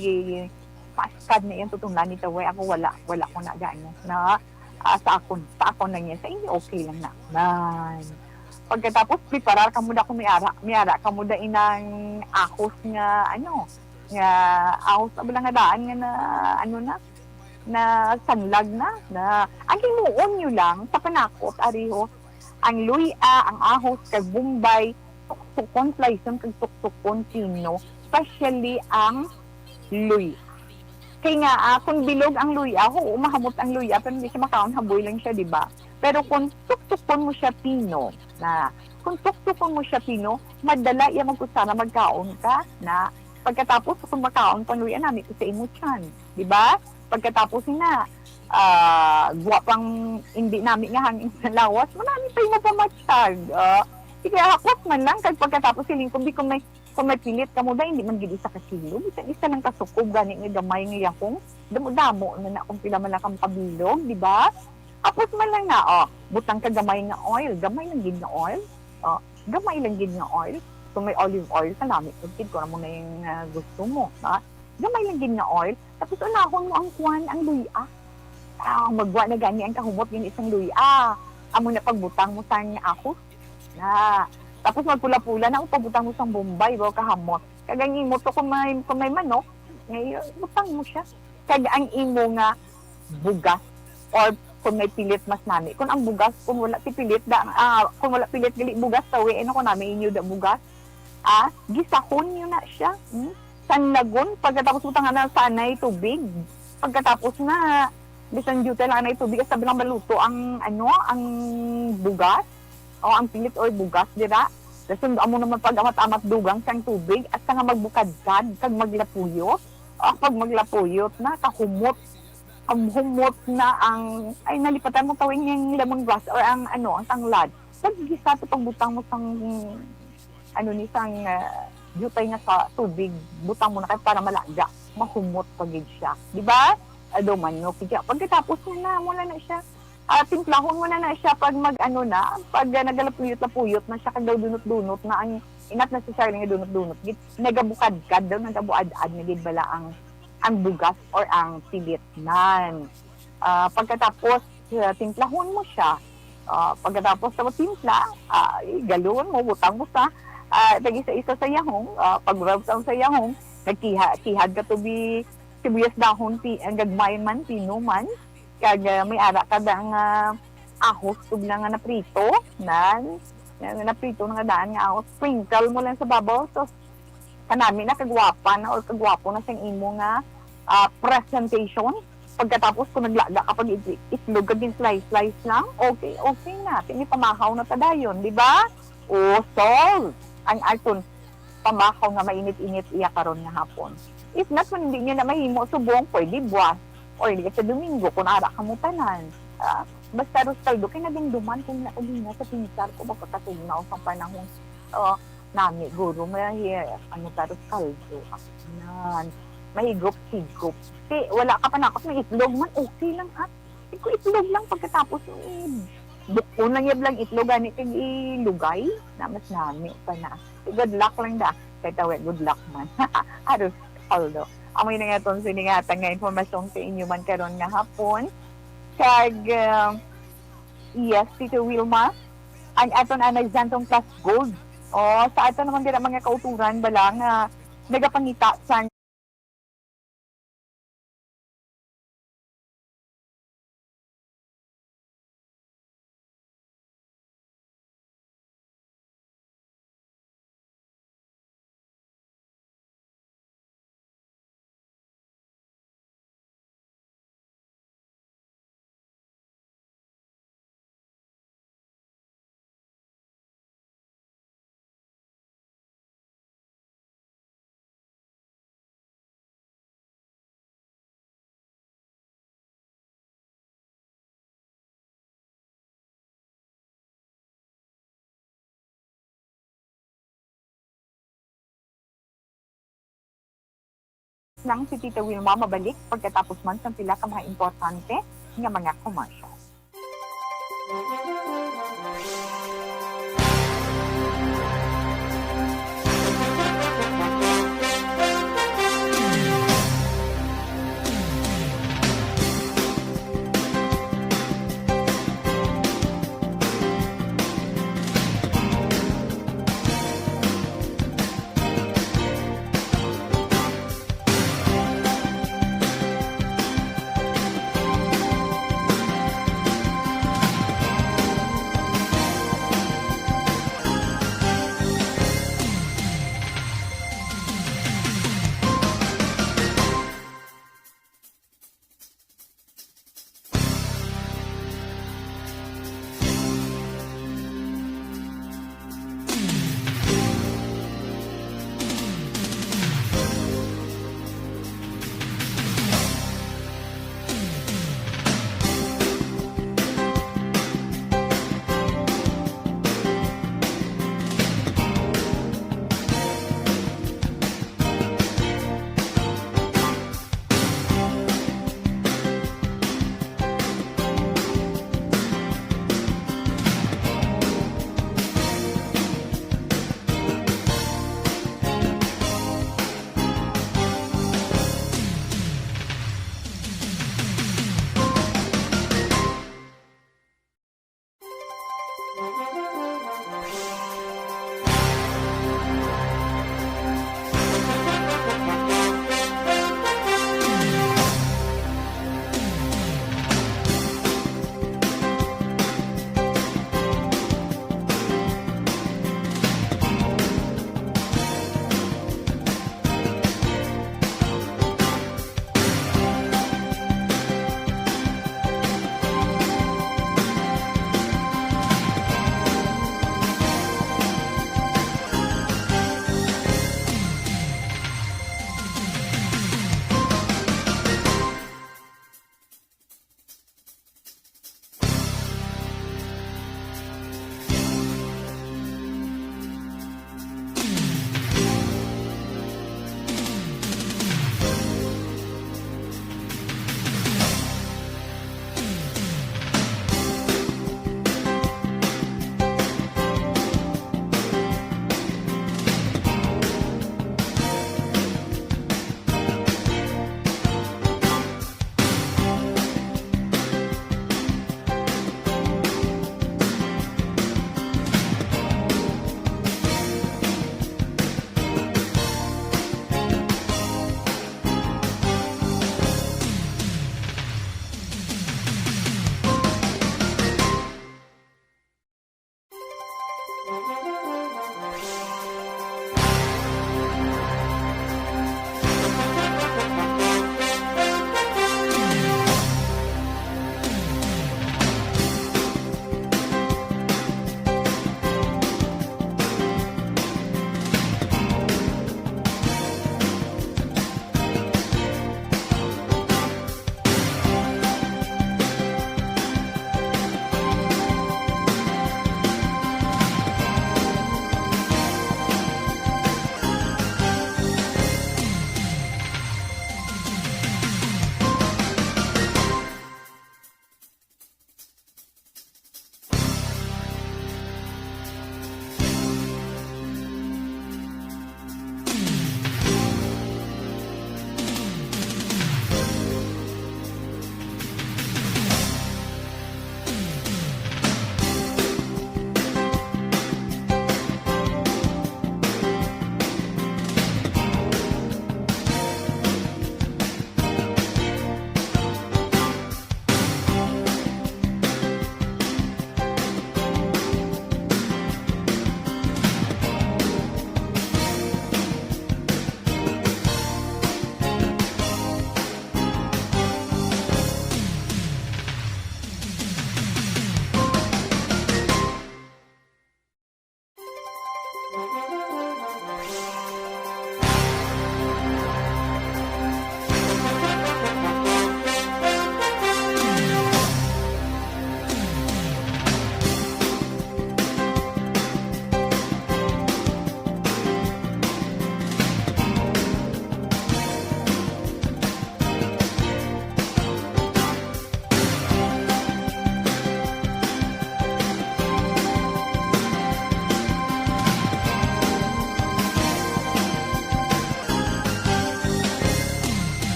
maskad na iyang tutunlan ni Taway. Ako wala, wala ko na gani. Na, ah, sa akon, sa akon lang yan. Sa inyo, okay lang na. Man. Pagkatapos, preparar ka mo da kung may ara, may ara ka mo da inang ahos nga, ano, nga ahos na bala nga daan nga na, ano na, na sanglag na, na. Ang himuon nyo lang, sa panakot, ariho, ang luya, ang ahos, kag bombay, tuksukon, slice-on, kag tuksukon, pino, especially ang luya. Kay nga, ah, kung bilog ang luya, oo, mahamot ang luya, pero hindi siya makaon, haboy lang siya, di ba? Pero kung tuksukon mo siya, pino, na, kung tuksukon mo siya, pino, madala iya magkusara, magkaon ka, na, pagkatapos, kung makaon pa, luya, nami ko sa imo tiyan, di ba? Pagkatapos na, ah, gwa pang hindi nami nga hangin sa lawas, manami pa imo pamatyag. Ah, sige, hapos man lang, kag pagkatapos, siling ko, "Bi, kung may, kung may pilit ka mo da, hindi man gid isa ka kilo, bisan isa lang ka sukob, gani nga gamay nga yahong, damo-damo na na kung pila man lang kang pabilog, di ba?" Hapos man lang na, oh, butang ka gamay nga oil, gamay lang gid nga oil, oh, gamay lang gid nga oil. Kung may olive oil, kanami pud gid, kung amo na yung, ah, gusto mo, no? Gamay lang gid nga oil. Tapos unahon mo ang kwan, ang luya. Ah, magwa na gani ang kahumot gani sang luya. Amo na pagbutang mo sang ahos. Na. Tapos magpula-pula na, pagbutang mo sang bombay, baw kahamot. Kag ang imo to, kung may, kung may manok, ngay-, butang mo siya. Kag ang imo nga bugas, or kung may pilit, mas nami. Kung ang bugas, kung wala ti pilit, da, ah, kung wala pilit, gali bugas, tawi, ano ko nami, inyo da bugas. Ah, gisahon nyo na siya. Hmm? Sanlagon, pagkatapos butangan na sa anay tubig. Pagkatapos na, bisan diutay lang anay tubig, hasta bilang maluto ang, ano, ang bugas. O ang pilit or bugas, dira. Tapos amo naman pag-amat-amat dugang sang tubig, hasta nga magbukadkad, kag maglapuyot. O pag maglapuyot na, kahumot. Ang humot na ang, ay, nalipatan mo tawin yung lemongrass or ang, ano, ang tanglad. Pag gisa to, pagbutang mo sang, ano, ni sang, ah, diutay nga sa tubig, butang mo na kay para malaga, mahumot pa gid siya. Di ba? Ado man, no? Kaya pagkatapos mo na, wala na siya. Ah, timplahon mo na na siya pag mag, ano na, pag, ah, nagalapuyot-lapuyot na siya, kag daw dunot-dunot na ang, not necessarily nga dunot-dunot, gid, nagabukadkad daw, nagabuad-ad na gid bala ang, ang bugas or ang pilit nan. Ah, pagkatapos, ah, timplahon mo siya. Ah, pagkatapos sa timpla, ah, igalon mo, butang mo sa, ah, tag-isa-isa sa yahong, ah, pag-rub sa, sa yahong, nagkiha-, kihad ka tubi, sibuyas dahon, pi-, ang gagmay man, pino man, kag, ah, may ara ka da nga ahos, tubla nga naprito, nan, nga naprito na nga daan nga ahos, sprinkle mo lang sa babaw, so, kanami na kagwapa na or kagwapo na sing imo nga, ah, presentation. Pagkatapos, kung naglaga ka pag it-, itlog ka, gin-slice-slice lang, okay, okay na. Tini pamahaw na ta dayon, di ba? O, solve ang aton pamahaw nga mainit-init iya karon nga hapon. If not, kung hindi niya na mahimo subong, pwede buwas or di sa Domingo, kung ara ka mo tanan. Ah, basta arroz caldo, kay nadumduman kung na, uli na sa pinsar ko, magpakasugnaw sa panahon. Oh, nami, guro, may, ano, arroz caldo. Ako nan. Mahigop-higop. Kay wala ka pa nakot, may itlog man, okay lang, ah. Kay kung itlog lang pagkatapos, eh, bukon lang yab lang itlog, gani kag ilugay, na mas nami pa na. Eh, good luck lang da. Kay tawi, good luck man. Arroz caldo. Amo na nga aton sini nga hatag nga informasyon sa inyo man karon nga hapon. Kag, ah, yes, Tito Wilma, ang aton anay Xanthone Plus Gold. O, sa aton naman dira mga kauturan, bala nga nagapangita sa Nang si Tita Wilma mabalik pagkatapos man sang pila ka mga importante nga mga commercial.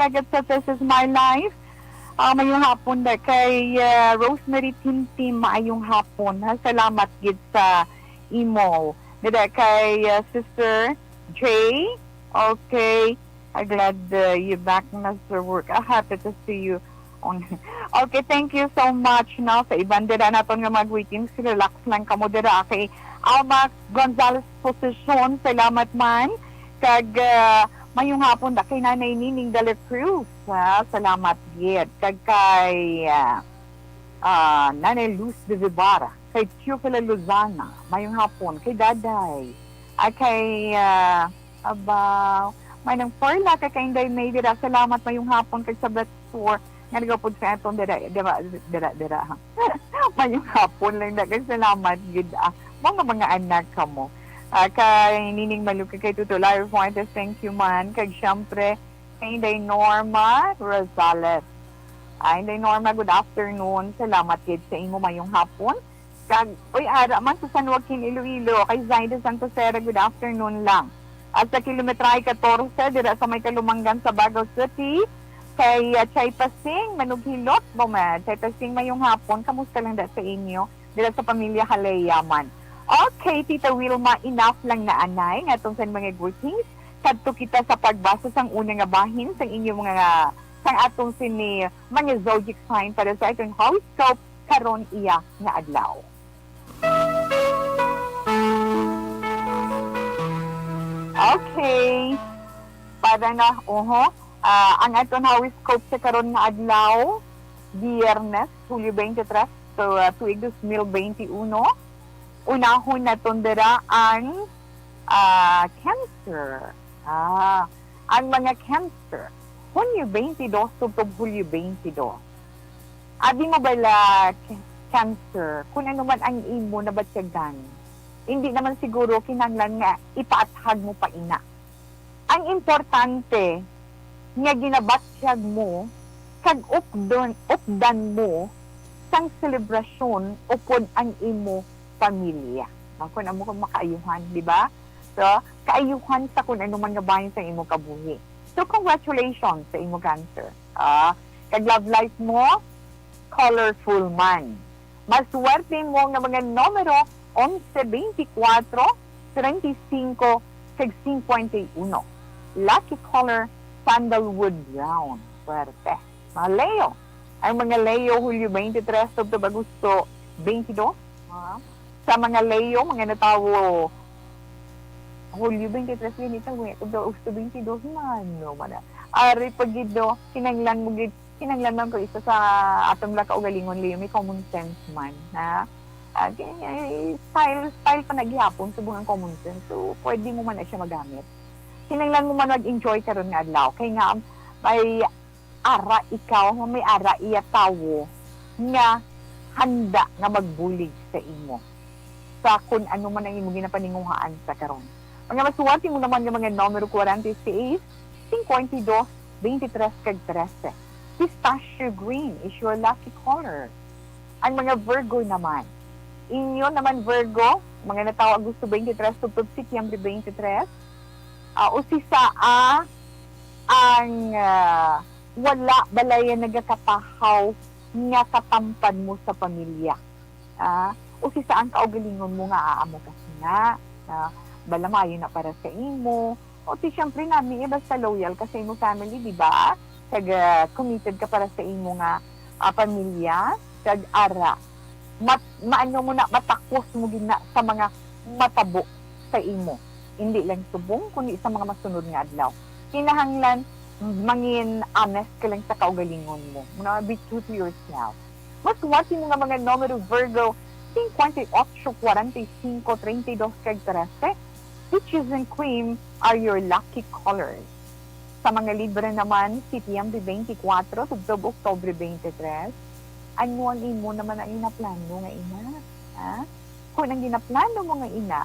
Sa This Is My Life. Ah, mayong hapon da kay, ah, Rosemary Tintim, maayong hapon, ha. Salamat gid sa imo. Dira kay, ah, Sister J. Okay. I'm glad, uh, you back na sa work. Ah, happy to see you. On. Okay, thank you so much, no. Sa iban dira naton nga mga greetings, relax lang kamo dira kay Alma Gonzalez Posisyon. Salamat man. Kag, ah, mayong hapon da kay Nanay Nining Dela Cruz. Ah, salamat gid. Kag kay, ah, ah, Nanay Luz de Guevara, kay Teofila Lozana, mayong hapon, kay Daday, ah, kay, ah, aba, may nang Perla, kay, kay Inday May dira, salamat, mayong hapon, kay sa Betsor, nga nagapod sa aton dira, dira, dira, dira, ha. Mayong hapon lang na, kay salamat gid, ah, mga, mga anak kamo. Ah, kay Nining Maluka, kay Tuto Larry Fuentes, thank you man, kay siyempre, kay Inday Norma Rosales. Ah, Inday Norma, good afternoon. Salamat gid sa imo, mayong hapon. Kag, uy, ara man sa San Joaquin, Iloilo, kay Zaida Santosera, good afternoon lang. At sa kilometrahe katorse, dira sa may Kalumangan, Sabagao City, kay, ah, Chay Pasing, Manughilot, Boma. Chay Pasing, mayong hapon. Kamusta lang da sa inyo? Dira sa pamilya Haleya man. Okay, Tita Wilma, enough lang na anay nga atong sa mga greetings. Kadto kita sa pagbasa sang una nga bahin sang inyo mga, sang atong sini mga zodiac sign para sa atong horoscope karon iya nga adlaw. Okay. Para na, oho, ah, ang aton horoscope sa karon nga adlaw, Biyernes, Hulyo twenty-three, so, ah, tuig dos mil benti uno. Unahon naton dira ang, ah, Cancer. Ah, ang mga Cancer, Hunyo twenty-two tubtob Hulyo twenty-two. Abi mo bala, Ca-, Cancer, kung ano man ang imo nabatyagan, hindi naman siguro kinahanglan nga ipaathag mo pa ina. Ang importante nga ginabatyag mo kag updon, updan mo sang selebrasyon upod ang imo pamilya. No? Kung amo kung makaayuhan, di ba? So, kaayuhan sa kung ano man nga bahin sa imo kabuhi. So, congratulations sa imo Cancer. Ah, kag love life mo, colorful man. Maswerte mo nga mga numero, onse, twenty-four, treinta y cinco, kag cincuenta y uno. Lucky color, sandalwood brown. Swerte. Mga Leo. Ang mga Leo, Hulyo twenty-three tubtob Agosto twenty-two. Ah. Sa mga Leo, mga natawo, Hulyo twenty-three gani ta, we, tubtob Agosto twenty-two, mano man na. Ari pa gid, no, kinahanglan mo gid, kinahanglan man ko isa sa atong mga kaugalingon, Leo, may common sense man, ha? Ah, kay, ay, style, style pa na gihapon subong ang common sense. So, pwede mo man na siya magamit. Kinahanglan mo man mag-enjoy karon nga adlaw. Kay nga, may ara ikaw, nga may ara iya tawo nga handa nga magbulig sa imo sa kun ano man ang imo ginapaninguhaan sa karon. Mga masuwati mo naman nga mga numero forty-six, fifty-two, twenty-three, kag trese. Pistachio green is your lucky color. Ang mga Virgo naman. Inyo naman, Virgo, mga natawo Agosto twenty-three tubtob Setyembre twenty-three, ah, usisa, ah, ang, ah, wala balayan nagakapahaw nga katampan mo sa pamilya. Ah, usisa ang kaugalingon mo nga amo ka sina, ah, bala maayo na para sa imo. O ti, siyempre, nami, eh, basta loyal ka sa imo family, di ba? Kag, ah, committed ka para sa imo nga, ah, pamilya, kag ara. Mat-, maano mo na, matakos mo gid na sa mga matabo sa imo. Hindi lang subong, kundi sa mga masunod nga adlaw. Kinahanglan, mangin honest ka lang sa kaugalingon mo. Muna, be true to yourself. Masuwati mo nga mga numero, Virgo, fifty-eight, forty-five, thirty-two, kag trese. Peaches and cream are your lucky colors. Sa mga Libra naman, Setyembre twenty-four tubtob Oktubre twenty-three, ano ang imo naman ang inaplano nga ina? Ha? Kung ang ginaplano mo nga ina,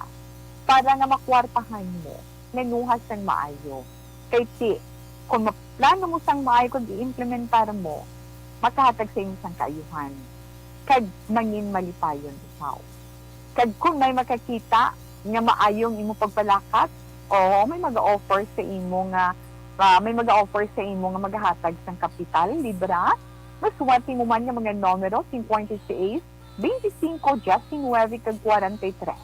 para nga makwartahan mo, manuhas sang maayo. Kay ti, kung maplano mo sang maayo kag i-implementar mo, makahatag sa imo sang kaayuhan, kag mangin malipayon ikaw. Kag kung may makakita nga maayo ang imo pagpalakat, o may mag-offer sa imo nga Ah, may mag-offer sa imo nga magahatag sang kapital, libra. Masuwat mo man nga mga numero, cincuenta y seis, veinticinco, diecinueve, kag cuarenta y tres.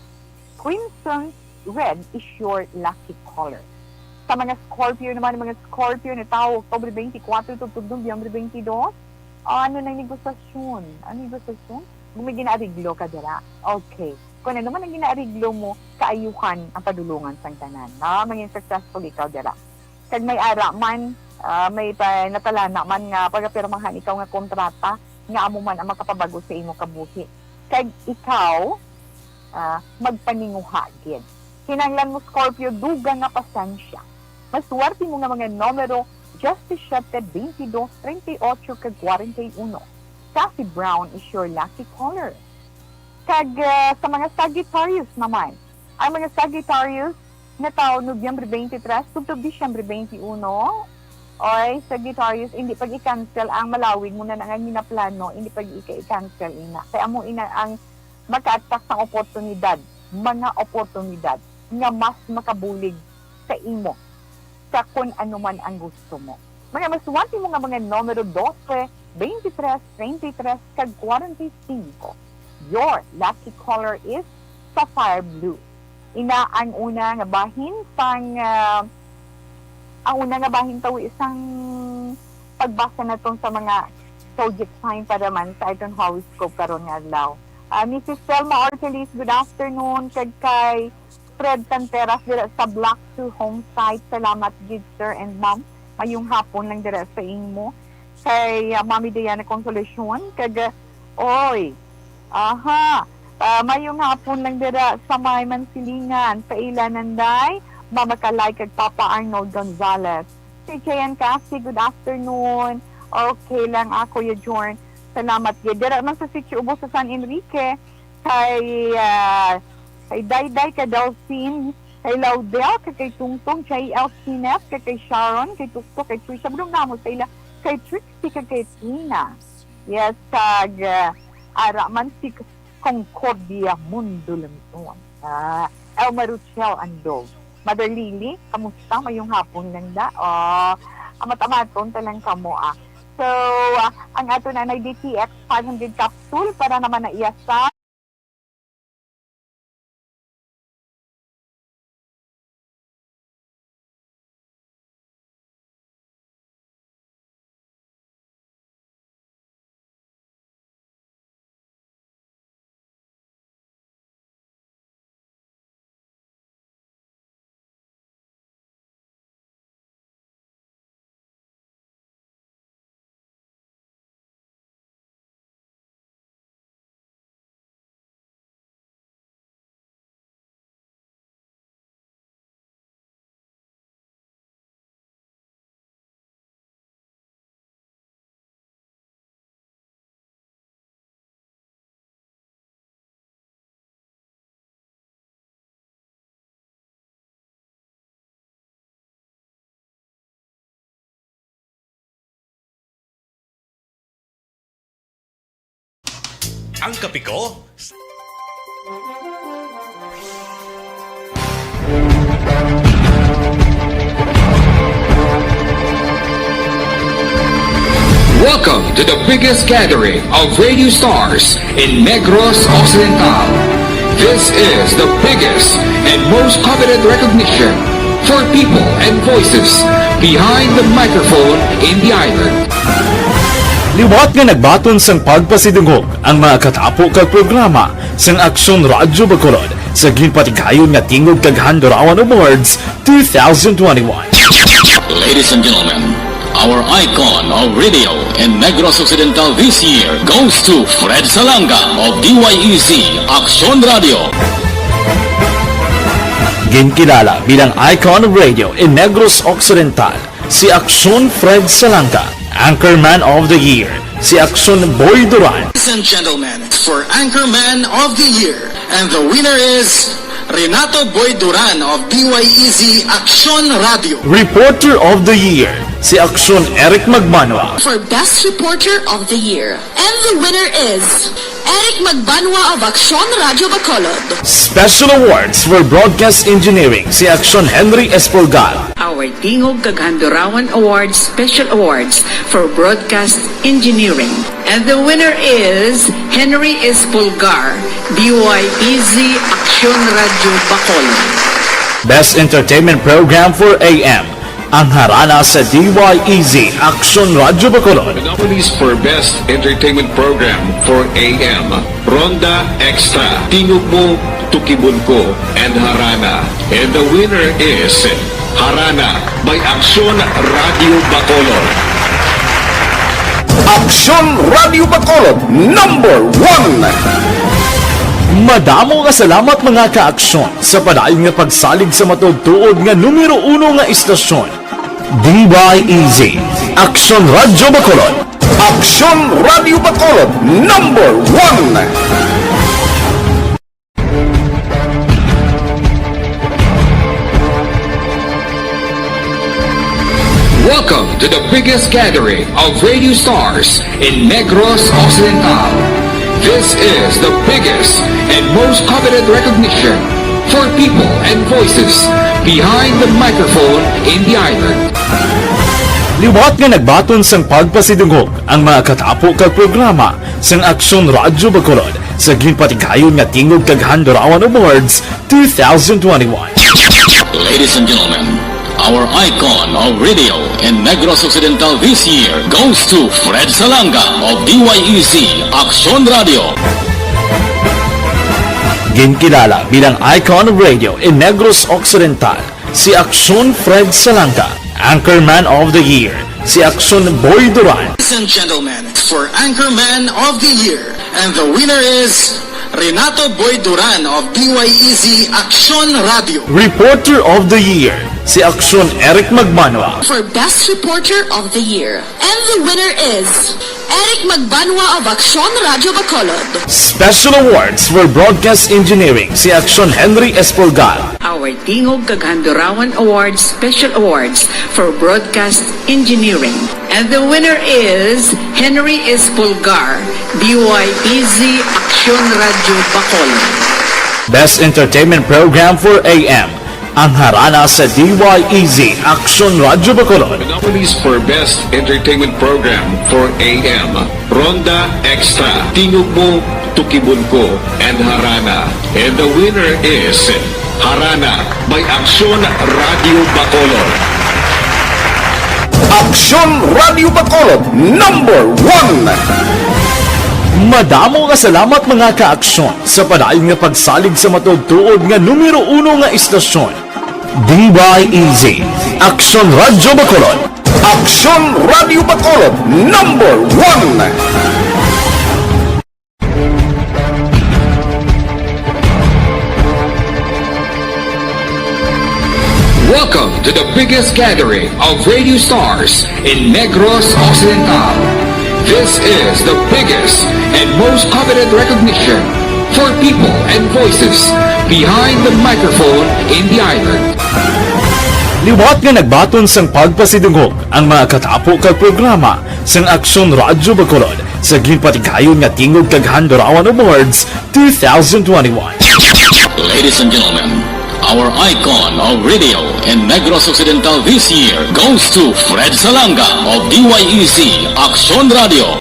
Crimson red is your lucky color. Sa mga Scorpio naman, mga Scorpio na tawo, Oktubre twenty-four tubtob Nobyembre twenty-two, ano na negosasyon? Ano negosasyon? Kung may ginaariglo ka dira. Okay. Kung ano man ang ginaariglo mo, kaayuhan ang padulungan sang tanan. Na, maging successful ikaw dira. Kag may ara man, ah, may pa-, natalana man nga pagapirmahan ikaw nga kontrata nga amo man ang makapabag-o sa imo kabuhi. Kag ikaw, ah, magpaninguha gid. Kinahanglan mo, Scorpio, dugang nga pasensya. Maswerte mo nga mga numero, disisiete, twenty-dos, treinta y ocho, kag kwarenta y uno. Coffee brown is your lucky color. Kag, ah, sa mga Sagittarius naman, ang mga Sagittarius nga tawo Nobyembre twenty-three tubtob Disyembre twenty-one, oy, Sagittarius, hindi pag i-cancel ang malawig mo na nga ginaplano, hindi pag ika i-cancel ina. Kay amo ina ang maka-attract sang oportunidad, mga oportunidad nga mas makabulig sa imo sa kun ano man ang gusto mo. Mga maswerte mo nga mga numero dose, twenty-three, twenty-three, kag kwarenta y cinco. Your lucky color is sapphire blue. Ina ang una nga bahin sang, ah, ang una nga bahin tawo isang pagbasa naton sa mga zodiac sign para man sa aton horoscope karon nga adlaw. Ah, Missus Selma Ortelis, good afternoon. Kag kay Fred Canteras dira sa Block two home site. Salamat gid, sir and ma'am. Mayong hapon lang dira sa imo. Kay, ah, Mami Diana Consolacion, kag, ah, oy, aha, ah, mayong hapon lang dira sa may Mansilingan. Sa ila nanday, Mama Kalay kag Papa Arnold Gonzalez. Si J N Cassie, good afternoon. Okay lang ako, ya Jorn. Salamat gid. Dira man sa Sitio Ubo sa San Enrique, kay, ah, kay Dayday, kay Delphine, kay Laudel, kay, kay Tungtong, kay L Kenneth, kay, kay Sharon, kay Tukto, kay Trisha, bulong namo sa ila, kay Trixie, kay, kay Tina. Yes, kag, ah, ara man si Concordia Mundo Lamton. Ah, Elma Ruchel Andog. Mother Lily, kamusta? Mayong hapon lang da. Oh, amat-amaton ta lang kamo, ah. So, ah, ang ato na D T X five hundred capsule para naman na iya sa Ang kape ko? Welcome to the biggest gathering of radio stars in Negros Occidental. This is the biggest and most coveted recognition for people and voices behind the microphone in the island. Liwat nga nagbaton sang pagpasidungog ang mga katapo kag programa sang Aksyon Radyo Bacolod sa ginpatigayon nga Tingog kag Handurawan Awards two thousand twenty-one. Ladies and gentlemen, our icon of radio in Negros Occidental this year goes to Fred Salanga of D Y E C Aksyon Radio. Ginkilala bilang icon of radio in Negros Occidental, si Aksyon Fred Salanga. Anchorman of the Year, si Aksyon Boy Duran. Ladies and gentlemen, for Anchorman of the Year, and the winner is Renato Boy Duran of D Y E Z Aksyon Radio. Reporter of the Year, si Aksyon Eric Magbanwa. For Best Reporter of the Year. And the winner is Eric Magbanwa of Aksyon Radio Bacolod. Special Awards for Broadcast Engineering, si Aksyon Henry Espolgar. Our Tingog kag Handurawan Awards Special Awards for Broadcast Engineering. And the winner is Henry Espolgar, D Y E Z Aksyon Radio Bacolod. Best Entertainment Program for A M, ang Harana sa D Y E Z Aksyon Radio Bacolod. The nominees for Best Entertainment Program for A M, Ronda Extra, Tingog Mo, Tukibon Ko, and Harana. And the winner is Harana by Aksyon Radio Bacolod. Aksyon Radio Bacolod, number one. Madamo nga salamat, mga ka-aksyon, sa padayon nga pagsalig sa matuod-tuod nga numero uno nga istasyon. D Y E Z, Aksyon Radio Bacolod. Aksyon Radio Bacolod, number one. Welcome to the biggest gathering of radio stars in Negros Occidental. This is the biggest and most coveted recognition for people and voices behind the microphone in the island. Liwat nga nagbaton sang pagpasidungog ang mga katapo kag programa sang Aksyon Radyo Bacolod sa ginpatigayon nga Tingog kag Handurawan Awards two thousand twenty-one. Ladies and gentlemen, our icon of radio in Negros Occidental this year goes to Fred Salanga of D Y E Z Aksyon Radio. Ginkilala bilang icon of radio in Negros Occidental, si Aksyon Fred Salanga. Anchorman of the Year, si Aksyon Boy Duran. Ladies and gentlemen, for Anchorman of the Year, and the winner is Renato Boy Duran of D Y E Z Aksyon Radio. Reporter of the Year, si Aksyon Eric Magbanwa. For Best Reporter of the Year, and the winner is Eric Magbanwa of Aksyon Radio Bacolod. Special Awards for Broadcast Engineering, si Aksyon Henry Espolgar. Our Tingog kag Handurawan Awards Special Awards for Broadcast Engineering. And the winner is Henry Espolgar, D Y E Z Aksyon Radio Bacolod. Best Entertainment Program for A M, ang Harana sa D Y E Z Aksyon Radio Bacolod. The nominees for Best Entertainment Program for A M, Ronda Extra, Tingog Mo, Tukibon Ko, and Harana. And the winner is Harana by Aksyon Radio Bacolod. Aksyon Radio Bacolod, number one. Madamo nga salamat, mga ka-aksyon, sa padayon nga pagsalig sa matuod-tuod nga numero uno nga istasyon. D Y E Z, Aksyon Radyo Bacolod. Aksyon Radyo Bacolod, number one. Welcome to the biggest gathering of radio stars in Negros Occidental. This is the biggest and most coveted recognition for people and voices behind the microphone in the island. Liwat nga nagbaton sang pagpasidungog ang mga katapo kag programa sang Aksyon Radyo Bacolod sa ginpatigayon nga Tingog kag Handurawan Awards two thousand twenty-one. Ladies and gentlemen, our icon of radio in Negros Occidental this year goes to Fred Salanga of D Y E Z Aksyon Radio.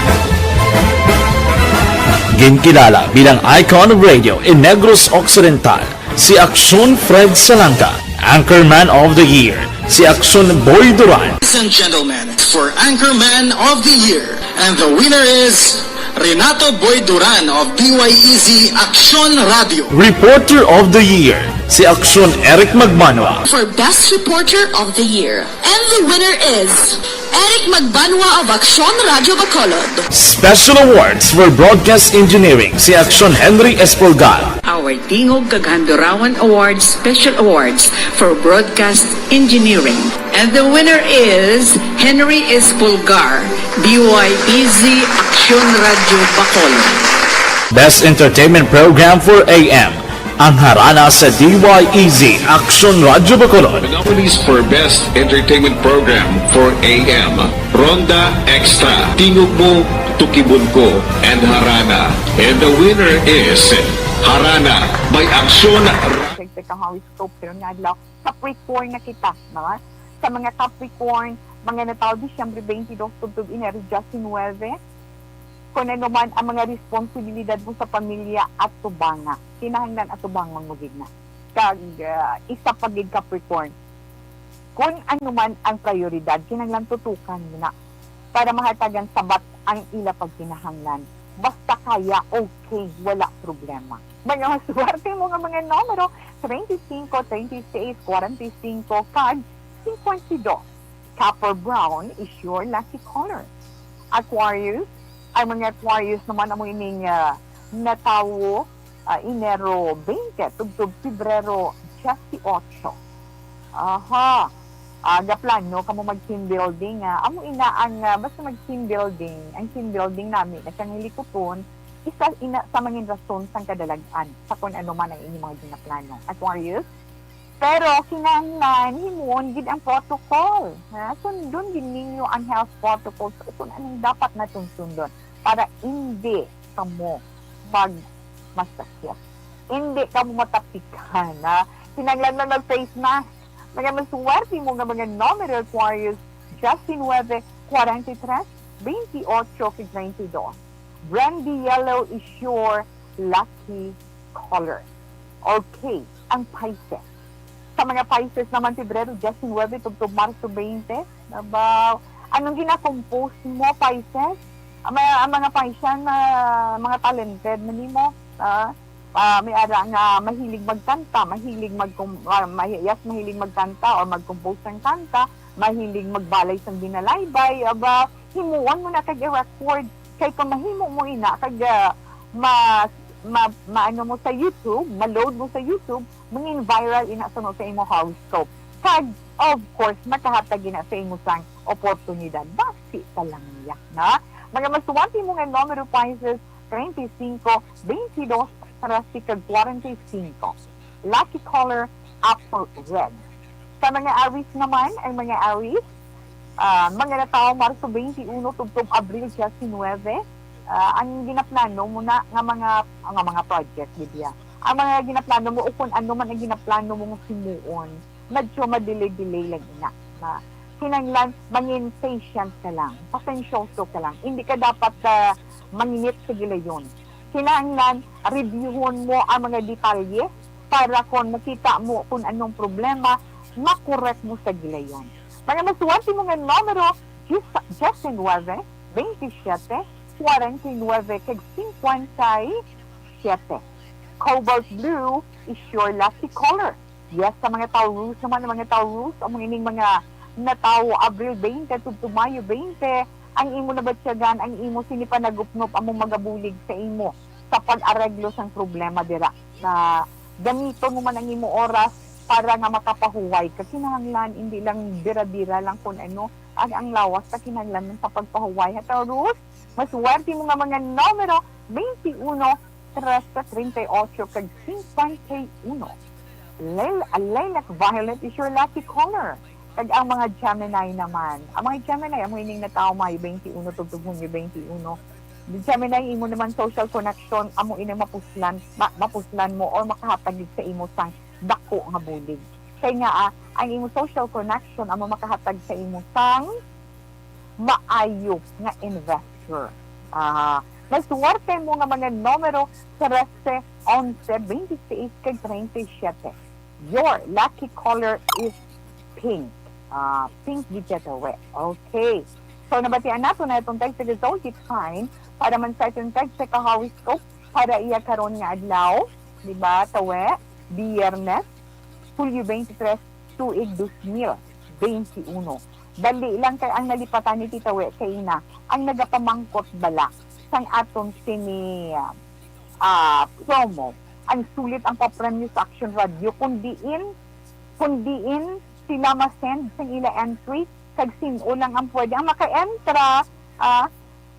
Ginkilala bilang icon of radio in Negros Occidental, si Aksyon Fred Salanga. Anchorman of the Year, si Aksyon Boy Duran. Ladies and gentlemen, for Anchorman of the Year, and the winner is Renato Boy Duran of D Y E Z Aksyon Radio. Reporter of the Year, si Aksyon Eric Magbanwa. For Best Reporter of the Year, and the winner is Eric Magbanwa of Aksyon Radyo Bacolod. Special Awards for Broadcast Engineering, si Aksyon Henry Espolgar. Our Tingog kag Handurawan Awards Special Awards for Broadcast Engineering. And the winner is Henry Espolgar, D Y E Z Aksyon Radyo Bacolod. Best Entertainment Program for A M, Ang harana sa D Y E Z Action Radyo Bacolod. The nominees for Best Entertainment Program for A M, Ronda Extra, Tingog Mo, Tukibon Ko, and Harana. And the winner is Harana by Action. Sa Kahawis Scope, pero nga adlaw, Capricorn na kita, no? Sa mga Capricorn, mga natawo Disyembre twenty-two tubtob Enero diyes nuwebe, kung ano man ang mga responsibilidad mo sa pamilya, atubanga. Kinahanglan atubangon mo gid na. Kag ah, isa pa gid, Capricorn, kung ano man ang prioridad, kinahanglan tutukan mo na para mahatagan sabat ang ila pagkinahanglan. Basta kaya, okay, wala problema. Mga maswerte mo nga mga numero, treinta y cinco, treinta y seis, cuarenta y cinco, kag cincuenta y dos. Copper brown is your lucky color. Aquarius, ang mga Aquarius naman amo ining ah, natawo ah, Enero twenty tubtob Pebrero diyesotso. Aha. Ah, gaplano kamo mag team building, ah. Amo ina ang ah, basta mag team building, ang team building nami na siyang hilikuton, isa ina sa mangin rason sang kadalag-an sa kung ano man ang inyong mga ginaplano. Aquarius, pero kinahanglan himuon gid ang protocol, ha? Sundon gid ninyo ang health protocols o kung anong dapat naton sundon para hindi kamo mag masakit. Hindi kamo matapikan, ha? Kinahanglan man mag face mask. Mga maswerte mo nga mga numero, Aquarius, diyes nuwebe, kwarenta y tres, bentiocho, kag treinta y dos. Brandy yellow is your lucky color. Okay, ang Pisces. Sa mga Pisces naman, Pebrero diyes nuwebe tubtob Marso twenty. Nabaw, anong gina-compose mo, Pisces? Ang mga, ang mga Pisces na mga talented man nimo, ah, ah, may ara nga mahilig magkanta, mahilig mag ah, mahi- yes, mahilig magkanta or mag-compose ng kanta, mahilig magbalay sang binalaybay, aba, himuon mo na kag i-record kay kung mahimo mo ina kag ah, ma, ma, maano mo sa YouTube, ma-load mo sa YouTube, mangin viral ina sa sa imo horoscope. Kag of course, makahatag ina sa imo sang oportunidad. Basi pa lang niya, na? Mga maswerte mo nga numero, Pisces, treinta y cinco, veintidós, trece, kag cuarenta y cinco. Lucky color, apple red. Sa mga Aries naman, ang mga Aries, ah, mga natawo Marso twenty-one tubtob Abril diyesnuwebe, ah, ang ginaplano mo na nga mga nga mga project, Lydia. Ang mga ginaplano mo o kung ano man ang ginaplano mo nga himuon, medyo ma-delay-delay lang ina. Na kinahanglan mangin patient ka lang, pasensyoso ka lang. Hindi ka dapat ah, manginit sa gilayon. Kinahanglan reviewon mo ang mga detalye para kung makita mo kung anong problema, makorek mo sa gilayon. Mga maswerte mo nga numero, diyes, diyes nuwebe, veintisiete, kwarenta y nuwebe, kag cincuenta y siete. Cobalt blue is your lucky color. Yes, sa mga Taurus naman, ang mga Taurus, amo ining mga natawo Abril twenty tubtob Mayo twenty, ang imo nabatyagan, ang imo sini panagupnop amo magabulig sa imo sa pag-areglo sang problema dira. Na gamiton mo man ang imo oras para nga makapahuway ka. Kinahanglan, hindi lang bira-bira lang kung ano ang, ang lawas sa kinahanglan man sa pagpahuway. Ha, Taurus, maswerte mo nga mga numero, twenty-one, trece, treinta y ocho, kag cincuenta y uno. Lil, lilac violet is your lucky color. Kag ang mga Gemini naman. Ang mga Gemini, amo ining natawo Mayo twenty-one tubtob Hunyo twenty-one. Gemini, imo naman social connection, amo ining mapuslan, ma, mapuslan mo or makahatag gid sa imo sang dako nga bulig. Kay nga, ah, ang imo social connection amo makahatag sa imo sang maayo nga investor. Ah, may suwerte mo nga mga numero trese, onse, twenty-six, kag treinta y siete. Your lucky color is pink. Ah, pink gid siya, tawe. Okay. So, nabatian nato na itong tag sa Gazol Gitkain para man sa itong tag sa Kahawis ko para iya karon nga adlaw. Di ba, tawe? Biyernes, Hulyo twenty-three, tuig dos mil twenty-uno. Dali lang kay ang nalipatan ni Tita We kay ina ang nagapamangkot bala sang aton sini, ah, promo. Ang sulit ang papremyo sa Action Radio, kun diin, kun diin sila ma-send sang ila entry, kag sin-o lang ang pwede. Ang maka-entra, ah,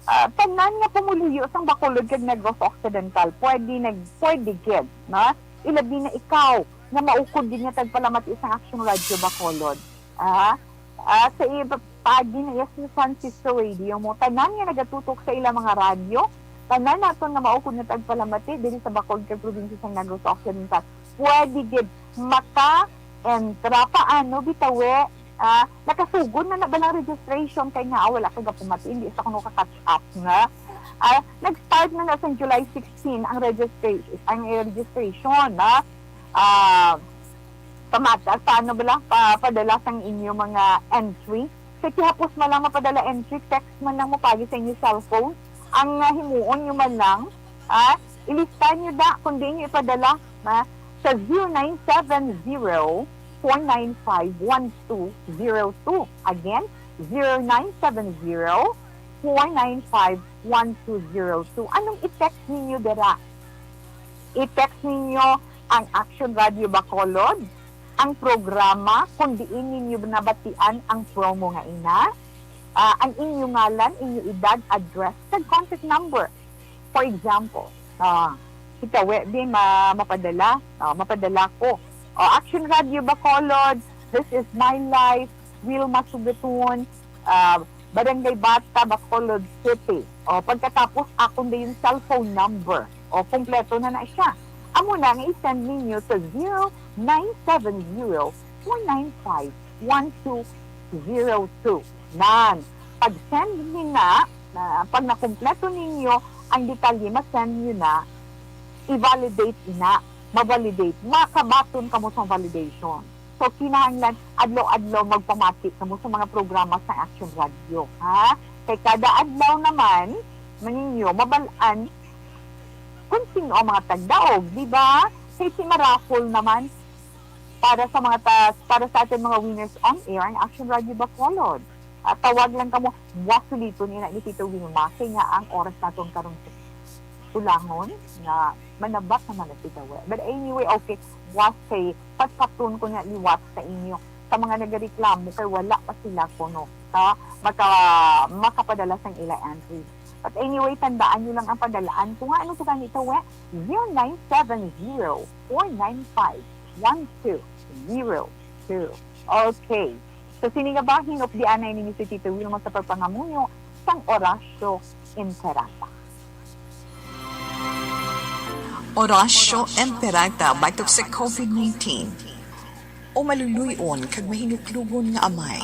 ah, tanan nga pumuluyo sang Bacolod kag Negros Occidental, pwede nag-, pwede gid, no? Ilabi na ikaw nga maukod gid nga tagpalamati sang Action Radio Bacolod. Ah, ah, sa iba paagi na iya sa San Sisto Radio mo, tanan nga nagatutok sa ila mga radyo, tanan naton nga maukod nga tagpalamati diri sa Bacolod kag probinsya sang Negros Occidental, pwede gid maka-entra. Paano bitaw, eh? Ah, nakasugod na na ba lang registration? Kay nga, ah, wala ka gapamati, hindi sa kuno ka-catch up nga. Ah, nag-start na na sa July sixteen ang registration, ang registration, na, ah, pamata, paano ba lang, pa, padala sang inyo mga entry. Sa kihapos man lang mapadala entry, text man lang mo pagi sa inyo cellphone. Ang, ah, himuon nyo man lang, ah, ilista nyo da, kung di nyo ipadala, ah, sa zero nine seven zero, four nine five, one two zero two. Again, zero nine seven zero, four nine five, one two zero two. Anong i-text ninyo dira? I-text ninyo ang Action Radio Bacolod, ang programa kung diin ninyo nabatian ang promo nga ina, ah, ang inyo ngalan, inyo edad, address, kag contact number. For example, ah, si Kawe, di ma-, mapadala, ah, mapadala ko. O, Action Radio Bacolod, this is my life, Wilma Sugatun, ah, Barangay Bata, Bacolod City. O, pagkatapos, akon na yung cellphone number. O, kompleto na na siya. Amo na nga i-send ninyo sa zero nine seven zero, four nine five, one two zero two. Nan, pag-send ni na, na, pag nakumpleto ninyo ang detalye, ma-send nyo na, i-validate na, ma-validate, makabaton kamo sa validation. So, kinahanglan adlaw-adlaw magpamati kamo sa mga programa sa Action Radio, ha? Kay kada adlaw naman, maninyo, mabal-an kung sino ang mga tagdaog, di ba? Kay si maraffle naman para sa mga ta-, para sa ating mga winners on air, ang Action Radio Bacolod. Ah, tawag lang kamo, buwas uliton ina ni Tito Wilma, kay nga ang oras naton karon kulangon nga manabat naman na si Tawe. But anyway, okay, buwas kay patpaton ko nga liwat sa inyo, sa mga nagareklamo kay wala pa sila kuno sa maka-, makapadala sang ila entry. But anyway, tandaan nyo lang ang padalaan. Kung ano to gani, Tawe, zero nine seven zero, four nine five, one two zero two. Okay. So, sini nga bahin, updianay ninyo si Tito Wilma sa pagpangamuyo sang Orasyo Imperata. Orasyo Imperata batok sa covid nineteen. O maluluy-on kag mahinuklogon nga Amay,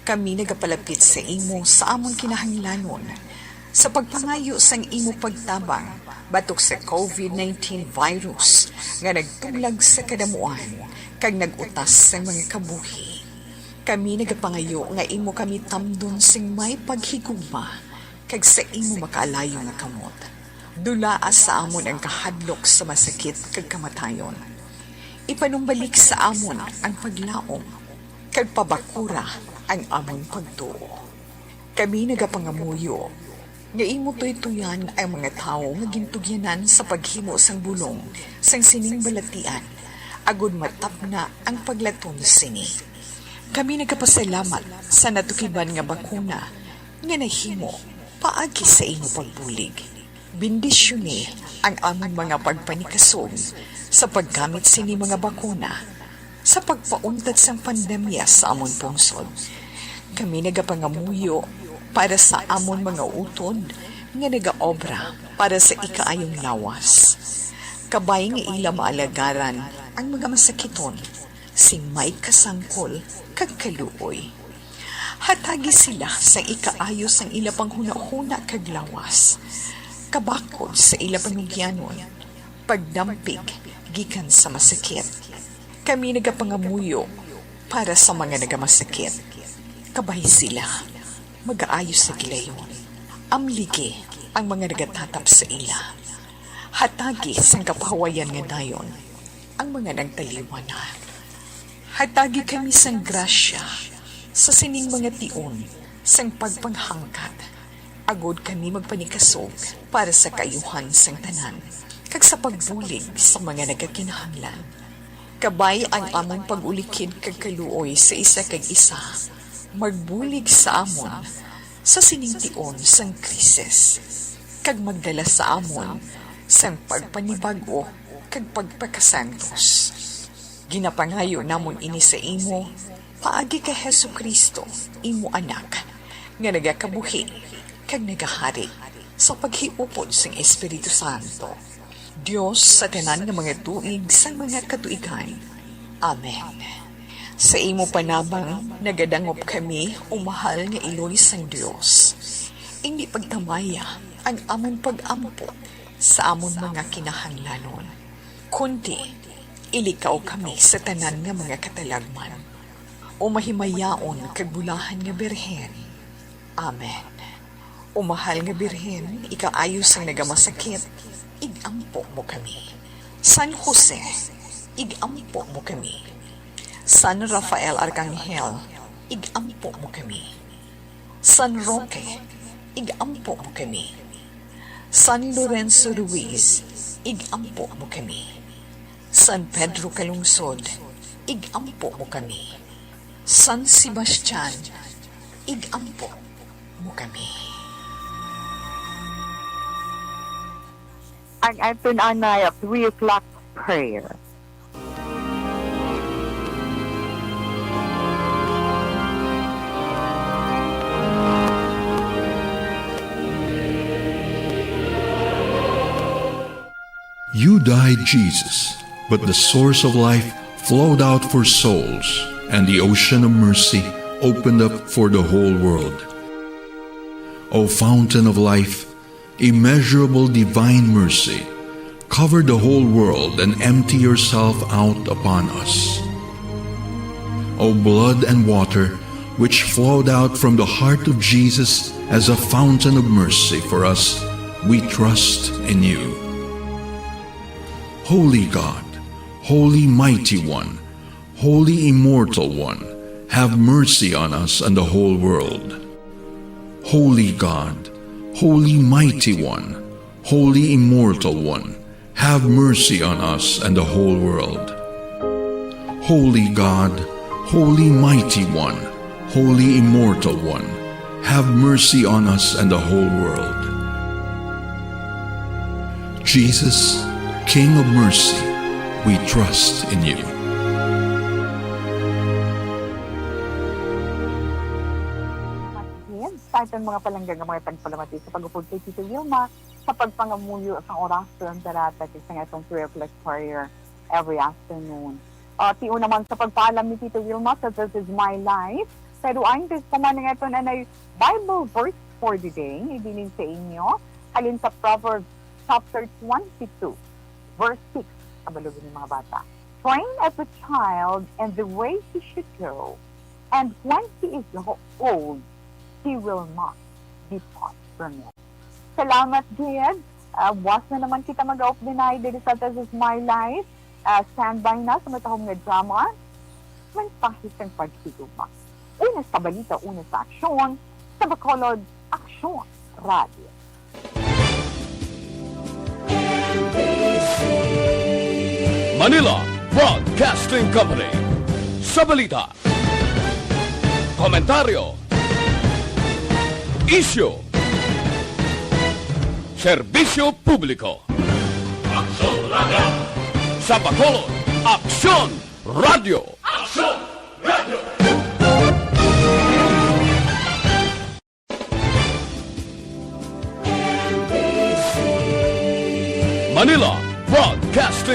kami nagapalapit sa imo sa amon kinahanglanon sa pagpangayo sang imo pagtabang batok sa covid nineteen virus nga nagtuglag sa kadamuan kag nag-utas sang mga kabuhi. Kami nagapangayo nga imo kami tamdon sing may paghigugma kag sa imo makaalayo nga kamot. Dulaa sa amon ang kahadlok sa masakit kag kamatayon. Ipanumbalik sa amon ang paglaom, kag pabakura ang amon pagtuo. Kami nagapangamuyo nga imo tuytoyan ang mga tawo nga gintugyanan sa paghimo sang bulong sang sining balatian, agud matapna ang paglaton sini. Kami nagapasalamat sa natukiban nga bakuna nga nahimo paagi sa imo pagbulig. Bendisyoni ang amon mga pagpanikasog sa paggamit sini mga bakuna sa pagpauntat sang pandemya sa amon pungsod. Kami nagapangamuyo para sa amon mga utod nga nagaobra para sa ikaayong lawas. Kabay nga ila maalagaran ang mga masakiton sing may kasangkol kag kaluoy. Hatagi sila sang ikaayo sang ila panghunahuna kag lawas, kabakod sa ila panugyanon, pagdampig gikan sa masakit. Kami nagapangamuyo para sa mga nagamasakit. Kabay sila, magaayo sa gilayon. Amligi ang mga nagatatap sa ila. Hatagi sang kapahawayan nga dayon ang mga nagtaliwan na. Hatagi kami sang grasya sa sining mga tion sang pagpanghangkat, agod kami magpanikasog para sa kaayuhan sang tanan, kag sa pagbulig sa mga nagakinahanglan. Kabay ang amon pag-ulikid kag kaluoy sa isa kag isa, magbulig sa amon sa sining tion sang krisis, kag magdala sa amon sang pagpanibag-o kag pagpakasantos. Ginapangayo namon ini sa imo paagi kay Jesu-Cristo, imo Anak, nga nagakabuhi kag nagahari sa paghiupod sang Espiritu Santo, Dios sa tanan nga mga tuig sang mga katuigan. Amen. Sa imo panabang nagadangop kami, o mahal nga Iloy sang Dios. Indi pagtamaya ang amon pag-ampo sa amon mga kinahanglanon, kundi ilikaw kami sa tanan nga mga katalagman, o mahimayaon kag bulahan nga Birhen. Amen. O mahal nga Birhen, ikaayo sang nagamasakit, ig-ampo mo kami. San Jose, ig-ampo mo kami. San Rafael Arcangel, ig-ampo mo kami. San Roque, ig-ampo mo kami. San Lorenzo Ruiz, ig-ampo mo kami. San Pedro Calungsod, ig-ampo mo kami. San Sebastian, ig-ampo mo kami. Ang aton anay three o'clock prayer. You died, Jesus, but the source of life flowed out for souls, and the ocean of mercy opened up for the whole world. O fountain of life, immeasurable divine mercy, cover the whole world and empty yourself out upon us. O blood and water, which flowed out from the heart of Jesus as a fountain of mercy for us, we trust in you. Holy God, Holy Mighty One, Holy Immortal One, have mercy on us and the whole world. Holy God, Holy Mighty One, Holy Immortal One, have mercy on us and the whole world. Holy God, Holy Mighty One, Holy Immortal One, have mercy on us and the whole world. Jesus, King of mercy, we trust in you. Sa aton mga palangga nga mga tagpalamati sa pag-upod kay Tito Wilma sa pagpangamuyo sang orason sa rata kag sa atong prayer plus prayer every afternoon. Uh, tion naman sa pagpaalam ni Tito Wilma sa This Is My Life. Pero ang this naman ang aton anay Bible verse for the day, ibinin sa inyo, halin sa Proverbs chapter twenty-two, verse six. Kabalugan ng mga bata. Train up a child in the way he should go, and when he is old, he will not depart from it. Salamat gid. Ah, buwas na naman kita mag-open diri sa This Is My Life. Ah, standby na sa matahom nga drama, Mensahe sang Paghigugma. Una sa balita, una sa aksyon, sa Bacolod Aksyon Radio. Manila Broadcasting Company. Sa balita, komentaryo, isyu, serbisyo publiko. Aksyon Radio. Sa Bacolod, Aksyon Radio. Aksyon Radio. Manila Broadcasting